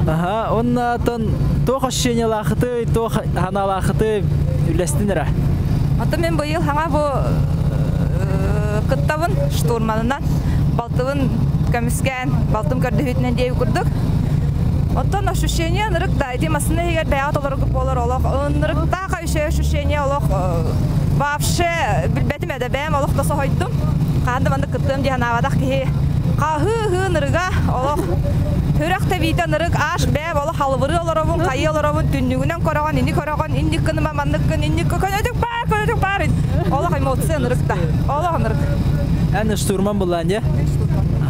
S1: Аха, оннатон туох ощущениялаахыты, туох ханаалаахыты үллэстин эрэ.
S15: Ото мен быйыл хаҥа бу кыттабын штурманынан балтыбын көмүскээн балтым көрдөһүүтүнэн диэби курдук. Оттон ощущение ынырык да ити массыына иһигэр бэйэҕэ толору буолар олох ынырыктаах еще ощущение олох вообще билбэтим эдэ бэйэм олох да соһойдум. Хаһан да маннык кыттыам дии санаабатах киһи хаһыы-ыһыы ынырыга олох Үрэх тэбиитэ ынырык аш бэйэм олох алыбырыы олоробун, хайыы олоробун, түннүгүнэн көрөҕүн, ини көрөҕүн, инник гыныма, маннык гын, инник көнөтүк баар, көнөтүк баар. Олох эмоция ынырык да. Олох ынырык.
S1: Эн штурман буллаан дьэ?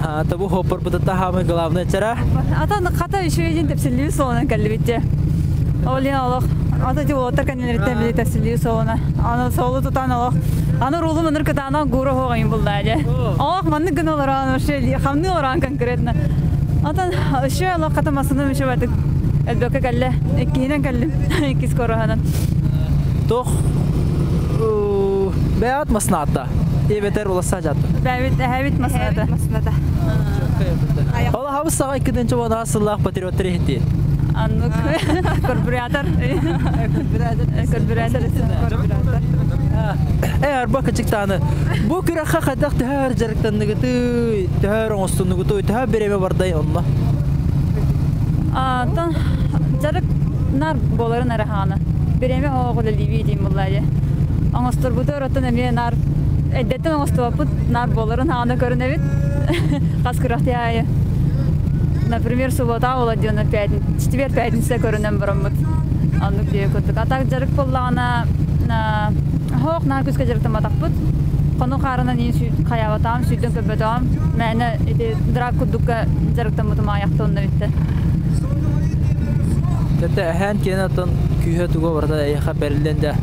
S1: Аха, табу хоппорбутутта хаамый главное чара.
S14: Ата хата үчүгэйдин тэпсиллии суолунан кэллибит дьэ. Ол иһин олох ата ти уолаттар кэннилэриттэн били тэпсиллии суолуна. Аны суолу тутан олох аны рулу мыныр кытаанах гура хоҕайын буллаа дьэ. Олох маннык гына олорон вообще хамныы олорон конкретно. Атын еще олох хата масыным еще бардык элбэккэ кэллэ. Иккиһинэн кэллим. Иккис короһанан.
S1: Туох бэйэт маснаата. Эбэтэр уласа жатты.
S14: Бэйэбит эһэбит масната.
S15: Масната.
S1: Ол хабыс саҕа иккитинчи уонаҕа сыллаах патриоттар иһитти.
S14: Аннык карбюратор. Карбюратор.
S1: Э арба кычыктааны. Бу күрэххэ хайдах төһөр дьарыктанныгыты, төһөр оҥостуннугутуй, төһө бириэмэ бардай онно?
S14: Антон дьарык нар буоларын эрэ хаана. Бириэмэ оҕо үлэлиибии диин буллаайы. Оҥосторбуту ороттон эмиэ нар эддэттэн оҥостубаппыт нар буоларын хаана көрүнэбит. Хас күрэхтии аайы. Например, суббота буолар диэн четверг пятница көрүнэн бараммыт. Оннук диye курдук. А так дьарык буоллаҕына хоох наар күскэ дьарыктамматахпыт. Хону хаарынан иин хайаабатаам, сүүрдэн көрбөтөҕүм. Мээнэ ити драк курдукка дьарыктаммытым аайахта онно бүттэ.
S1: Тэтэ эһээн киэн оттон күүһэ туга барыта эйиэхэ бэриллэн да.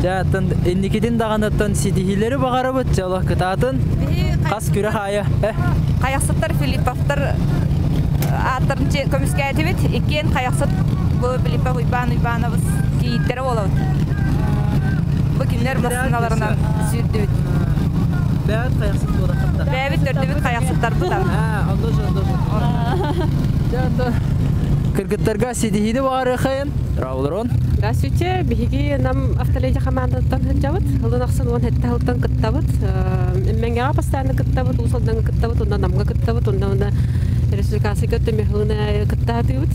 S1: Дьэ оттон инникитин даҕаны оттон ситиһиилэри баҕарабыт дьэ олох кытаатын. Хас күрэх аайы.
S15: Хайахсыттар Филипповтар ааттарын көмүскээтибит. Иккиэн Хайахсыт бу Филиппов Уйбаан Уйбаанабыс кийииттэрэ буолабыт. Бу кинилэр массыыналарынан сүүрдүбүт.
S1: Бэйэбит хайахсыт буолаххыттар.
S15: Бэйэбит төрдүбүт хайахсыттарбыт.
S1: Онно онно. Кыргыттарга ситиһиини баҕарыахайын. Раулрон.
S16: Здравствуйте, биһиги нам автоледи командаттан сылдьабыт. Ылын ахсын уон сэттэ сылтан кыттабыт. Мэҥэҕэ постоянно кыттабыт, Уус Алдаҥҥа кыттабыт, онно Намҥа кыттабыт, онно онно республиканскайга өттө кыттаатыыбыт.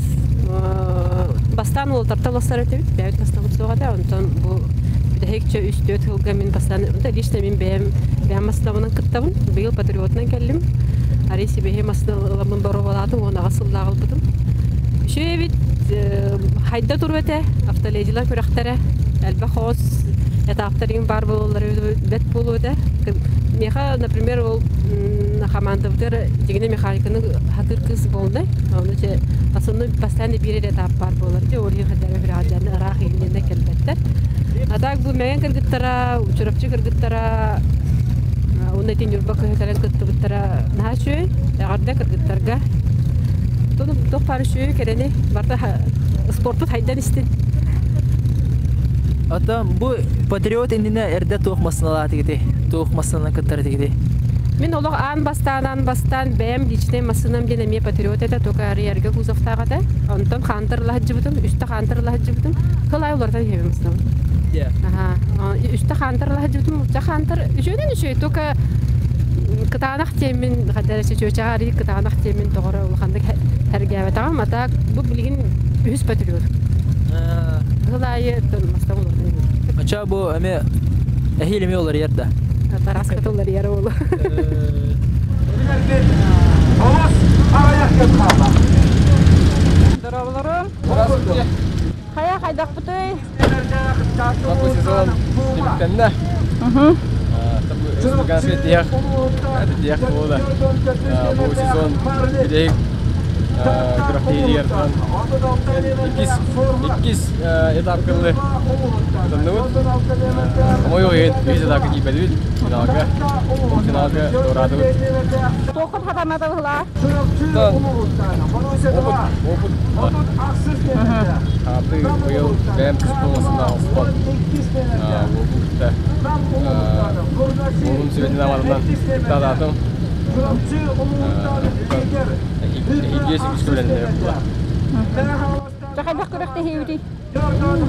S16: Бастаан уолтартан улассар этибит, бэйэбит бастабыт суох этэ, онтон бу бүтэһик үс-түөрт сылга мин бастаан, лично мин бэйэм бэйэм массыынабынан кыттабын. Быйыл патриотынан кэллим. Арый сибиһи массыына ыламмын боруобалаатым, уон аҕыс сыллааҕы ылбытым. Үчүгэй эбит, хайда туруо этэ, автоледилар күрэхтэрэ, элбэх оҕус этаптар иҥ баар буолаллар бэт буолуо этэ. Миэхэ, например, ол хамаандабытыгар дьиҥинэ механиканы хатыыр кыыс буолла. Ону че основной постоянно биир эрэ этап баар буолар. Дьэ, ол иһин хадара күрэҕэ ыраах иһиннэ кэлбэттэр. А так бу Мэҥэн кыргыттара, Чурапчы кыргыттара, уонна ити Ньурба кыһы кэлэн кыттыбыттара наһаа үчүгэй. Эҕэрдэ кыргыттарга. Туох баар үчүгэй кэрэни барыта спортпут хайдан истин.
S1: Ата бу патриот иннинэ эрдэ туох массыналаатыгыты? Туох массыынан кыттар этигити?
S16: Мин олох аан бастаан аан бастаан бэйэм личнэй массыынам диэн эмиэ патриот этэ, только арыйарга кузовтаах этэ. Онтон хаантыр лаһадьыбытым, үстэ хаантыр лаһадьыбытым. Кылай уларытан иһэбин массыынабын. Аха. Үстэ хаантыр лаһадьыбытым, үстэ хаантыр үчүгэй үчүгэй, только кытаанах диэммин хадара чөчөчөҕө арый кытаанах диэммин тоҕоро улаханнык сэргээбэтэҕим. А так бу билигин үһүс патриот. Сыл аайы мастан уларытан иһэбин.
S1: Ача бу эми эһиил эми уларыйар да.
S16: Тараската уларыйар ол.
S9: Кытынна. Республиканский тиэх, тиэх буола. Бу сезон билейик күрэхтэһиитигэр иккис иккис этап кыллы кытынныбыт. Хомойуох иһин үһүс этапка киирбэтибит. Финалга, финалга туораатыбыт.
S4: Туоххут хатаммата быһылаа?
S9: Опыт, опыт. Хааты быйыл бэйэм туспа оспот. Уолбун кытта уолум сүбэтин амарынан кыттаатаатым. Эһиги үс көрүлэннэр була.
S4: Хайдах күрэхтэһиибитий?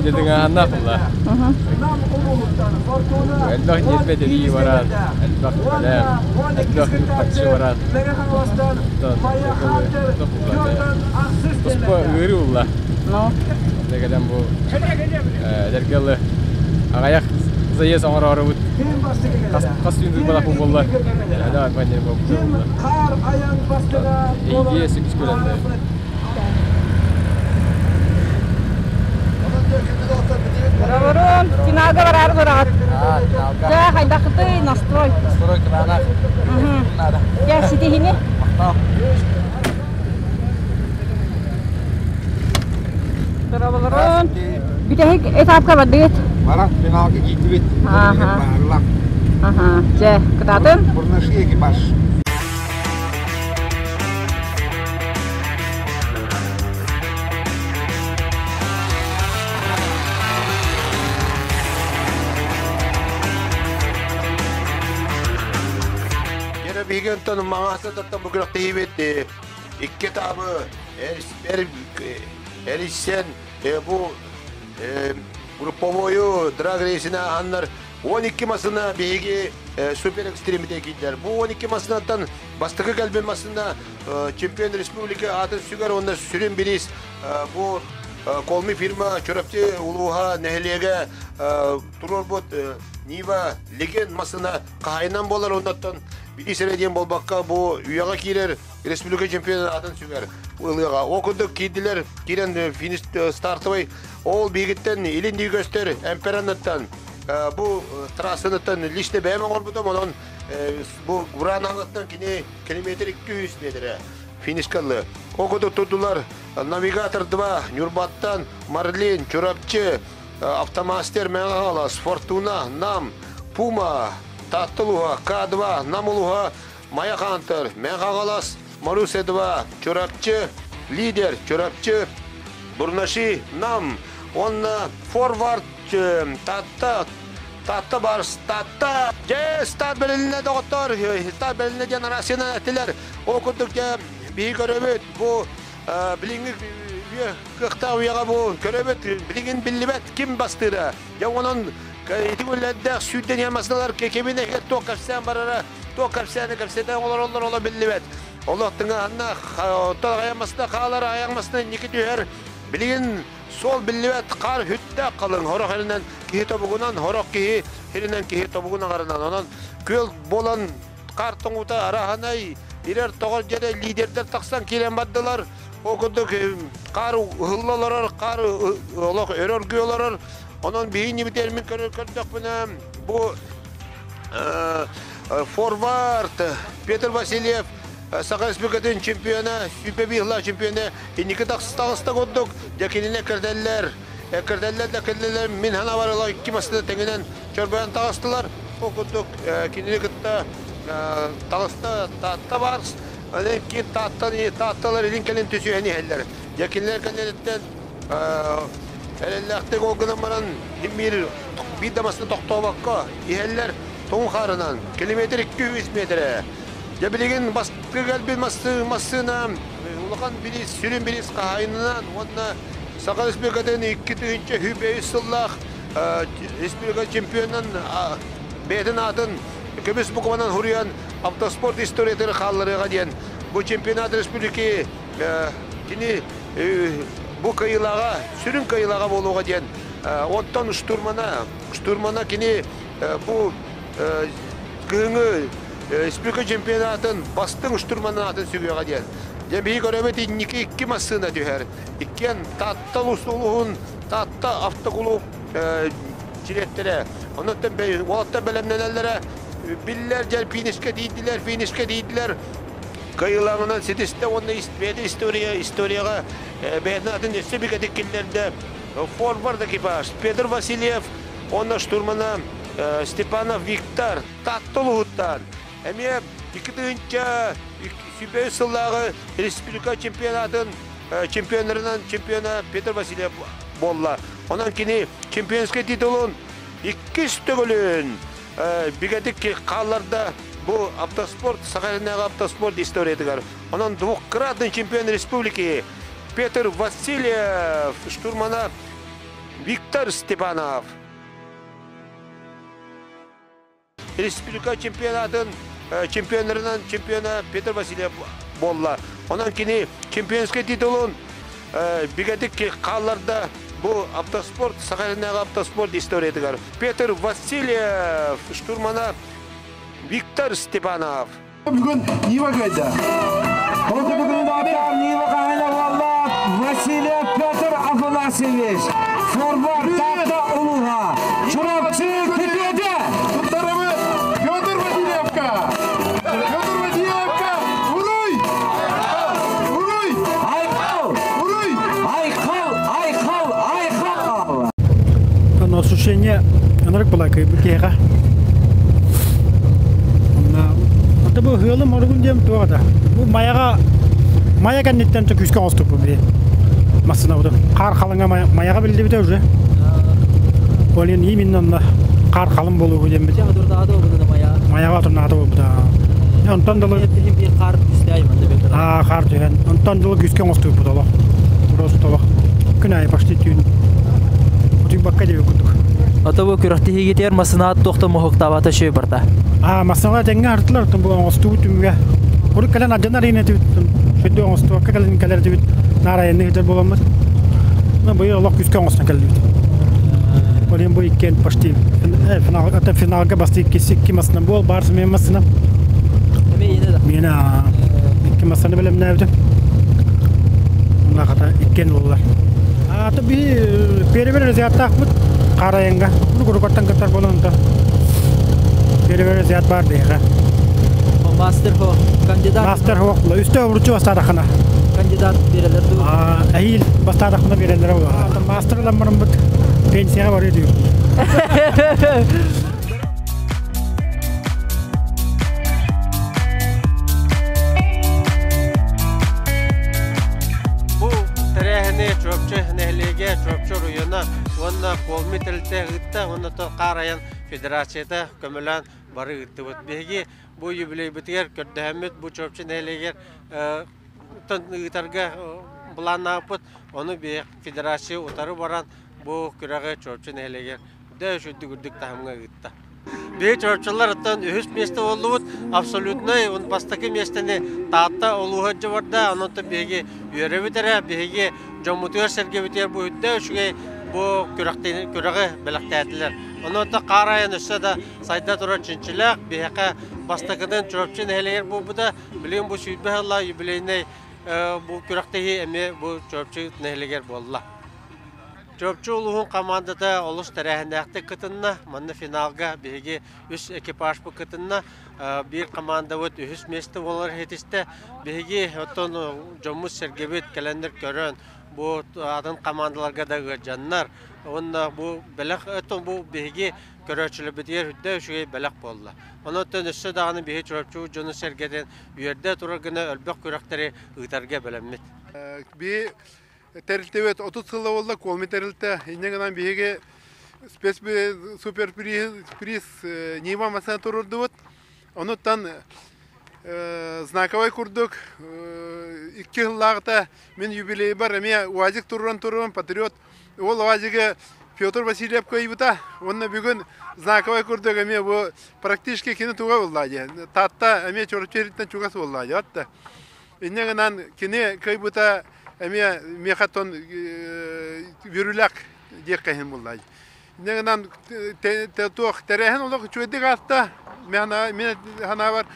S9: Дьэ тыҥааһыннаах буолла. Элбэх ньиэрбэ тирии баран, элбэх бэлэм, элбэх үп-харчы баран. Туспа ыарыы булла. Онно кэлэн бу эдэргэ ылы аҕыйах заезд оҥороорубут хас түүн балах буолла. Да, баннер буолла. Эйгиэ сүкс күлэннэ.
S4: Бороон, финалга бараары тураҕыт. Дьэ, хайдахытый настрой?
S8: Настрой кытаанах.
S4: Дьэ, ситиһини. Дорооболорун. Бүтэһик этапка бардыгыт?
S10: Баран финалга киирдибит.
S4: Аха. Аха. Дьэ, кытаатын.
S10: Бурнаши экипаж.
S5: Дьэ биһиги онтон маҥаастаттан бу күрэхтэһиибит икки этабы эрийсэн бу групповою драг рейсine аннар 12 масына биһиги супер экстремите киирдилэр. Бу 12 масынаттан бастакы кэлбин масына чемпион республика атын сүгэр уонна сүрүн бириис бу Колми фирма Чурапчы улууһа нэһилиэгэ туруорбут Нива Легенд масына хаһайынан буолар оннуттан бириис эрэ диэн буолбакка бу үйэҕэ киирэр республика чемпионун атын сүгэр ылыаҕа. Ол курдук киирдилэр, киирэн финиш стартовый ол биһигиттэн илин дии көстөр Эмперанныттан бу трассаныттан лично бэйэм оҥорбутум, онон бу Буранаҕыттан кини километр 200 метрэ финишка ылы. Ол курдук турдулар Навигатор 2 Ньурбаттан Марлин, Чурапчы, Автомастер Мэҥэ Фортуна, Нам, Пума, Таатта улууһа, К2, Нам улууһа, Майа Хантер, Мэҥэ Хаҥалас, Маруся 2, Чурапчы, Лидер, Чурапчы, Бурнаши, Нам, уонна Форвард, Таатта, Таатта Барс, Таатта, дьэ, старт бэрилиннэ доҕоттор, старт бэрилиннэ диэн Россияны этилэр. Ол курдук дьэ, биһи көрөбүт, бу билиҥҥи үйэ кыахтаах үйэҕэ бу көрөбүт, билигин биллибэт ким бастыыра. Дьэ, онон ити күннэрдээх сүүрдэн иһэн масыналар кэкэбин эһэр туох кэпсээн барара, туох кэпсээни кэпсэтэн олороллор оло биллибэт. Олох тыҥаһаннаах, оттон аҕыйах масына хаалар, аҕыйах масына инники түһэр. Билигин суол биллибэт, хаар хүттээх халыҥ, хорох эринэн киһи тобугунан, хорох киһи сиринэн киһи тобугун аҕарынан. Онон күөл буолан хаар тоҥуута араһанай, ирэр тоҕор дьэрэ лидердэр тахсан киирэн бардылар. Ол курдук хаар ыһылла олорор, хаар олох өрө оргуйа олорор. Онон биһи нибитермин көрдөхпүнэ бу форвард Петр Васильев Саха Республикатын чемпиона, сүүпэ биир чемпиона инники таҕыста курдук дьэ кинини эккирдэллэр. Эккирдэллэр да кэллилэр мин санаабар ыла икки массыына тэҥинэн чорбойон таҕыстылар. Ол курдук кинини кытта таҕыста Таатта Барс, аны ким Тааттан Таатталар илин кэлин түсүһэн иһэллэр. Дьэ кинилэр кэнниттэн эрэллээхтик ол гынан баран биир биир да массыына тохтообокко иһэллэр тоҥ хаарынан километр 200 метрэ. Дьэ билигин бастакы кэлбит массыына улахан бириис, сүрүн бириис хаһаайынынан уонна Саха Республикатын 2005 сыллаах республика чемпионун бэйэтин аатын көмүс букванан хуруйан автоспорт историятыгар хаалларыаҕа диэн бу чемпионат республики кини бу кыайыылааҕа сүрүн кыайыылааҕа буолуоҕа диэн оттон штурмана штурмана кини бу кыһыҥҥы республика чемпионатын бастыҥ штурманын аатын сүгүөҕэ диэн. Дьэ биһиги көрөбүт инники икки массыына түһэр. Иккиэн Таатта улууһун Таатта автокулууп чилиэттэрэ. Онон уолаттар бэлэмнэнэллэрэ биллэр дьэр финишкэ тиийдилэр, финишкэ тиийдилэр. Кыайыылааҕынан ситистэ уонна бэйэтин история историяҕа бэйэтин атын өссө бигэтик киллэрдэ. Форвард экипаж Петр Васильев уонна штурмана Степанов Виктор Таатта улууһуттан эмиэ 2023 сыллааҕы республика чемпионатын чемпионнарынан чемпиона Петр Васильев буолла. Онон кини чемпионскай титулун иккис төгүлүн бигэтик хаалларда бу автоспорт Сахалиннааҕы автоспорт историятыгар. Онон двукратный чемпион республики Петр Васильев штурмана Виктор Степанов. Республика чемпионатын чемпионнарынан чемпиона Петр Васильев буолла. Онон кини чемпионскай титулун бигэтик хаалларда бу автоспорт Сахалиннааҕы автоспорт историятыгар. Петр Васильев штурмана Виктор Степанов.
S17: Бүгүн Нива кыайда. Ол бүгүн Нива хаһайына буолла Васильев Петр Афанасьевич. Форвард Таатта улууһа. Чурапчы күтүөтэ.
S6: Туттарабыт Петр Васильевка. Петр Васильевка! Уруй! Уруй!
S17: Айхал!
S6: Уруй!
S17: Айхал! Айхал! Айхал!
S11: Осушение ынырык была кыйбы киһиэхэ. Онно бу ыалым оругун диэм туох да. Бу Майаҕа Майа кэнниттэн күүскэ оҥостубуппун били. Массыынабытын. Хаар халыҥа Майаҕа биллибитэ уже. Ол иһин именно онно хаар халыҥ буолуоҕу диэммит. Майаҕа отурнаата буолбута. Онтон дылы хаар түһэн. Онтон дылы күүскэ оҥостубуппут олох. Просто олох. Күн аайы почти түүн утуйбакка диэбит курдук.
S1: Ото бу күрэхтэһиигитигэр массыынаат туохта моһуктаабата үчүгэй барда.
S11: Аа, массыынаҕа тэҥҥэ артылар, бу оҥостубут түмүгэ. Урут кэлэн алдьанар иһин этибит, сүрдүү оҥостубакка кэлэн кэлэр этибит, наар айанныы сылдьар буоламмыт. Ну, быйыл олох күүскэ оҥостон кэллибит. Ол иһин бу иккиэн почти финал, это финалга басты иккиси икки массыына буол, баар мен массыына. Миэнэ икки массыына бэлэмнээбитим. Онно хата иккиэн буоллар. Аты би перебер разрядтаахпыт Харайанга. Курукаттан кыттар буолан онто. Перебер разряд бар биһиэхэ.
S1: Мастер хо кандидат.
S11: Мастер хо үстэ уручу бастаатахына.
S1: Кандидат берелер ду.
S11: Эһиил бастаатахына берелер Мастер ламмарымбыт пенсияға барıyor diyor.
S18: Бу тэрээһини Чурапчы нэһилиэгэ, Чурапчы оройуона уонна Колми тэрилтэ ыытта уонна Хаар айан федерацията көмөлөөн бары ыыттыбыт. Биһиги бу юбилейбытыгар көрдөһөммүт бу Чурапчы нэһилиэгэр ыытарга былааннаабыппыт. Ону федерация утары баран бу күрэҕи Чурапчы нэһилиэгэр дэ үрдүк үрдүк таһымҥа ыытта. Биһи чурапчылар оттон үһүс миэстэ буоллубут. Абсолютнай бастакы миэстэни Таатта улууһа барда. Онон биһиги үөрэбит эрэ, биһиги дьоммутугар сэргэбитигэр бу үрдэ үчүгэй бу күрэҕи бэлэхтээтилэр. Онон хаар айан өссө да сайда турар чинчилээх биһиэхэ бастакытын Чурапчы нэһилиэгэр буолбута. Билигин бу 120 сыллаах юбилейнай бу күрэхтэһии эмиэ бу Чурапчы нэһилиэгэр буолла. Чурапчы улууһун командата олус тэрээһиннээхтик кытынна. Манна финалга биһиги үс экипажпыт кытынна. Биир командабыт үһүс миэстэ буолар иһитистэ. Биһиги оттон дьоммут сэргэбит кэлэннэр көрөн, бу атын командаларга да ыалдьаннар. Уонна бу бэлэх оттон бу биһиги көрөөччүлэрбитигэр үрдэ үчүгэй бэлэх буолла. Онон өссө даҕаны биһи Чурапчы дьону сэргэтин үөрдэ турар гына өлбөх күрэхтэри ыытарга бэлэммит.
S6: Би тэрилтэбит 30 сылла буолла, Колми тэрилтэ. Инньэ гынан биһиги спец супер приз Нива массыына туруордубут. Онуттан знаковай курдук икки сыллааҕыта мин юбилейбар эмиэ УАЗик туруоран туруоран патриот ол УАЗигы Петр Васильев кыайбыта. Уонна бүгүн знаковай курдук эмиэ бу практически кини туга буолла дии. Таатта эмиэ Чурапчы чугас буолла дии. Отта. Инньэ гынан кини кыайбыта эмиэ миэхэ тон үөрүүлээх диэххэ иһин буолла. Инньэ гынан туох тэрээһин олох үчүгэйдик ааста. Мин санаабар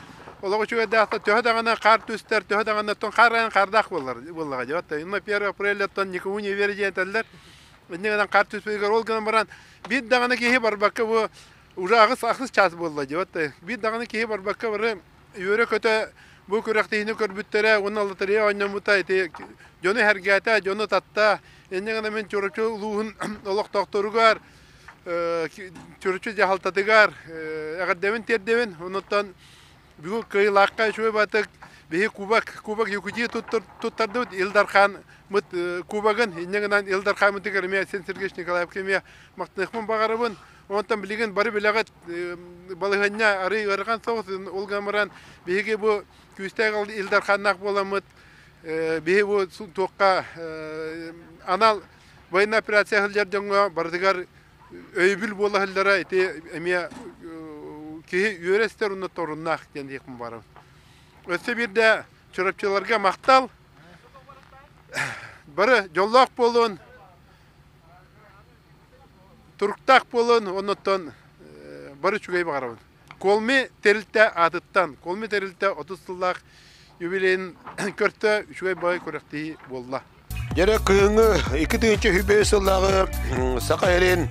S6: олох үчүгэйдик ааста. Төһө даҕаны хаар түстэр, төһө даҕаны тон хаар айан хаардаах буоллар буоллаҕа дии. Инна 1 апреля тон никому не верить диэн этэллэр. Инньэ гынан хаар түспүтүгэр ол гынан баран биир даҕаны киһи барбакка бу уже аҕыс ахсыс чаас буолла дии. Вот биир даҕаны киһи барбакка бары үөрэ-көтө бу күрэхтэһиини көрбүттэрэ уонна лотерея оонньоммута ити дьону сэргээтэ, дьону татта. Инньэ гынан мин Чурапчы улууһун олохтоохторугар, Чурапчы дьаһалтатыгар эҕэрдэбин тиэрдэбин. Онуттан бүгүн кыайыылаахха үчүгэй баатык биһи кубок, кубок Якутии туттардыбыт Ил Дархан мыт кубогын инньэ гынан Ил Дархаммытыгар эмиэ Айсен Сергеевич Николаевка эмиэ махтаныахпын баҕарабын. Онтон билигин бары билэҕит балаһыанньа арыый ыарахан соҕус ол гынан баран биһиги бу күүстээх Ил Дарханнаах буоламмыт биһи бу туохха анал военная операция сылдьар дьоҥҥо барытыгар өйөбүл буола сылдьара ити эмиэ киһи үөрэ истэр уонна торуннаах диэн диэхпин баҕарабын. Өссө биирдэ Чурапчыларга махтал! Бары дьоллоох буолун, туруктаах буолун, оннуттан бары үчүгэй баҕарабын. Колми тэрилтэ аатыттан, Колми тэрилтэ 30 сыллаах юбилейын көртө үчүгэй баҕай күрэхтэһии буолла.
S5: Дьэрэ кыһыҥҥы 2005 сыллааҕы Саха сирин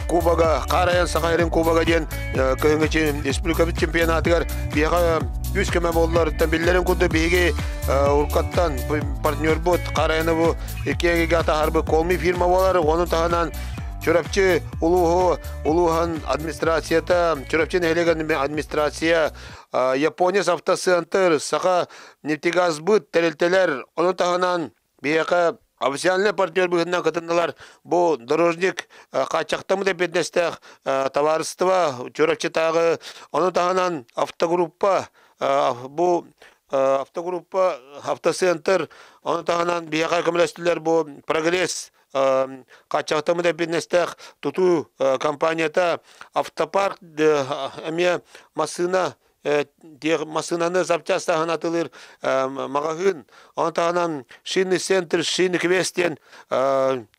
S5: Кубога, Хаарайан Саха сирин Кубога диэн кыһыҥҥы республикабыт чемпионатыгар биһиэхэ үс көмө буолларыттан биллэрин курдук биһиги уруккаттан партнербут Хаарайаны бу икки атаһарбыт Колми фирма буолар, онун таһынан Чурапчы улууһу улууһун администрацията, Чурапчы нэһилиэгин администрация, Япония автоцентр, Саха нефтегазбыт тэрилтэлэр, ону таһынан биһиэхэ официальный партнер быһыытынан кытыннылар. Бу дорожник хааччахтаммыт эппиэтинэстээх табаарыстыба Чурапчытааҕы, ону таһынан автогруппа, бу автогруппа, автоцентр, ону таһынан биһиэхэ көмөлөстүлэр бу прогресс хааччахтаммыт эппиэтинэстээх тутуу компанията, автопарк эмиэ массыына массыынаны запчастаһын атылыыр маҕаһыын, ону таһынан шинный центр, шинный квест диэн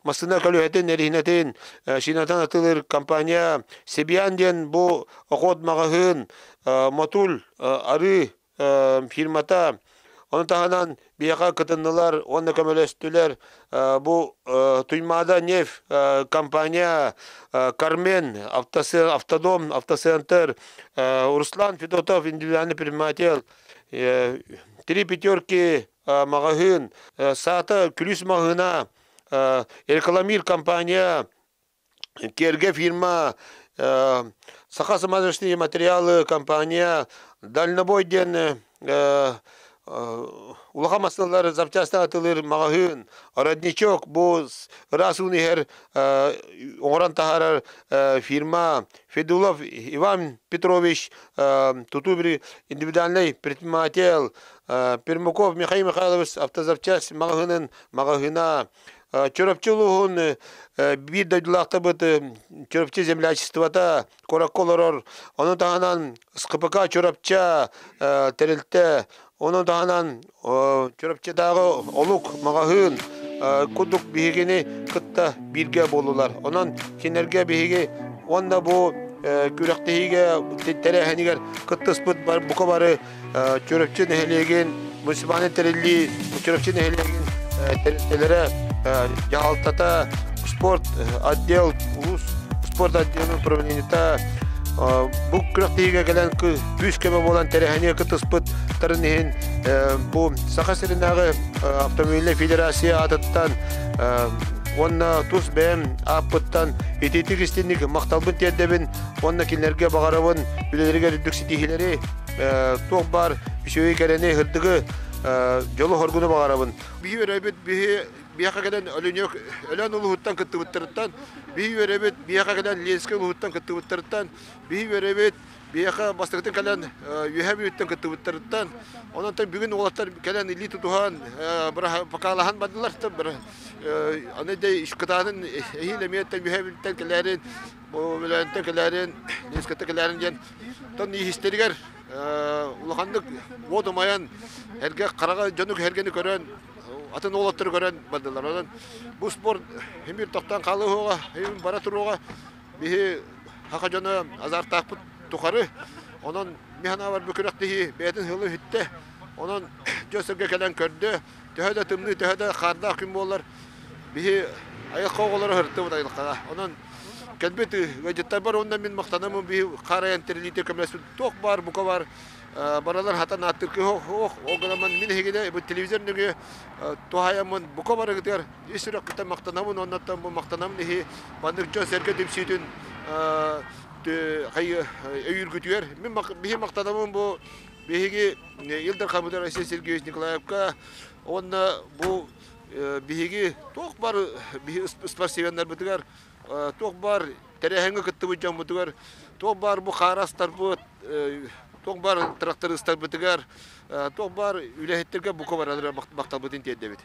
S5: массыына көлүөһэтин, эриһинэтин, шинатан атылыыр компания, Себян диэн бу охот маҕаһыын, Мотуль арыы фирмата, ону таһынан биһиэхэ кытыннылар уонна көмөлөстүлэр бу Туймаада нефть компания, Кармен автодом, автоцентр, Руслан Федотов индивидуальный предприниматель, Три пятерки маҕаһыын, Саата күлүүс маҕаһыына, Рекламир компания, Керге фирма, Саха смазочные материалы компания, Дальнобой диэн улахан массыыналар запчастан атылыыр маҕаһыын, Родничок бу ыраас ууну иһэр оҥорон таһаарар фирма, Федулов Иван Петрович тутуу индивидуальный предприниматель, Пермяков Михаил Михайлович автозапчасть маҕаһыынын маҕаһыына, Чурапчы улууһун биир дойдулаахтарбыт Чурапчы землячествота куоракка олорор. Ону таһынан СКПК Чурапча тэрилтэ, ону таһынан Чурапчытааҕы Олук маҕаһыын курдук биһигини кытта бииргэ буоллулар. Онон кинилэргэ биһиги уонна бу күрэхтэһиигэ тэрээһинигэр кыттыспыт бука бары Чурапчы нэһилиэгин муниципальнай тэриллии Чурапчы нэһилиэгин тэрилтэлэрэ дьаһалтата спорт отдел улуус спорт отделын управлениета бу күрэхтэһиигэ кэлэн күүс көмө буолан тэрээһинигэ кыттыспыттарын иһин бу Саха сиринээҕи автомобильнай федерация аатыттан уонна тус бэйэм ааппыттан итиитик истинник махталбын тиэрдэбин уонна кинилэргэ баҕарабын үлэлэригэр үрдүк ситиһиилэри туох баар үчүгэй кэрэни, сырдыгы, дьолу-хоргуну баҕарабын. Биһи үөрэбит, биһи биһиэхэ кэлэн Өлүнүөк Өлөөн улууһуттан кыттыбыттарыттан, биһи үөрэбит, биһиэхэ кэлэн Ленскэй улууһуттан кыттыбыттарыттан, биһи үөрэбит, биһиэхэ бастакытын кэлэн Үөһээ Бүлүүттэн кыттыбыттарыттан, онон бүгүн уолаттар кэлэн илии тутуһан, покалаһан бардылар. Аны да кытаатын эһиил эмиэ Үөһээ Бүлүүттэн кэлээрин, Өлөөнтөн кэлээрин, Ленскэттэн кэлээрин диэн Оттон иистэригэр улаханнык уот умайан, эргэ хараҕа дьону эргэни көрөн, атын уолаттары көрөн бардылар. Онон бу спорт эмир тохтоон хаалыһыаҕа, эми бара туруоҕа. Биһи саха дьоно азартаахпыт тухары. Онон мин санаабар бу күрэхтэһии бэйэтин сылы үһүттэ. Онон дьон-сэргэ кэлэн көрдө. Төһө да тымныы, төһө да хаардаах күн буоллар, биһи
S3: Айылҕа оҕолоро сырыттыбыт айылҕаҕа. Онон кэлбит ыалдьыттарбар уонна мин махтанаммын биһи хаарайан тэрилиитэ көмөлөспүт туох баар бука баар баралар хатан ааттыыр киһи ох ол гынан мин эһигини бу телевизор нөҥүө туһаайаммын бука барыгытыгар ис сүрэхпиттэн махтанабын уоннаттан бу махтанамын иһи маннык дьон сэргэ түмсүүтүн өйүүргүтүгэр мин биһи махтанабын бу биһиги Ил Дархаммытыгар Айсен Сергеевич Николаевка уонна бу биһиги туох бар биһи спортсменнарбытыгар туох бар тэрээһиҥҥэ кыттыбыт дьоммутугар туох бар бу хаарастарбыт туох бар трактористарбытыгар туох бар үлэһиттэргэ бука баралар махталбытын тиэрдэбит.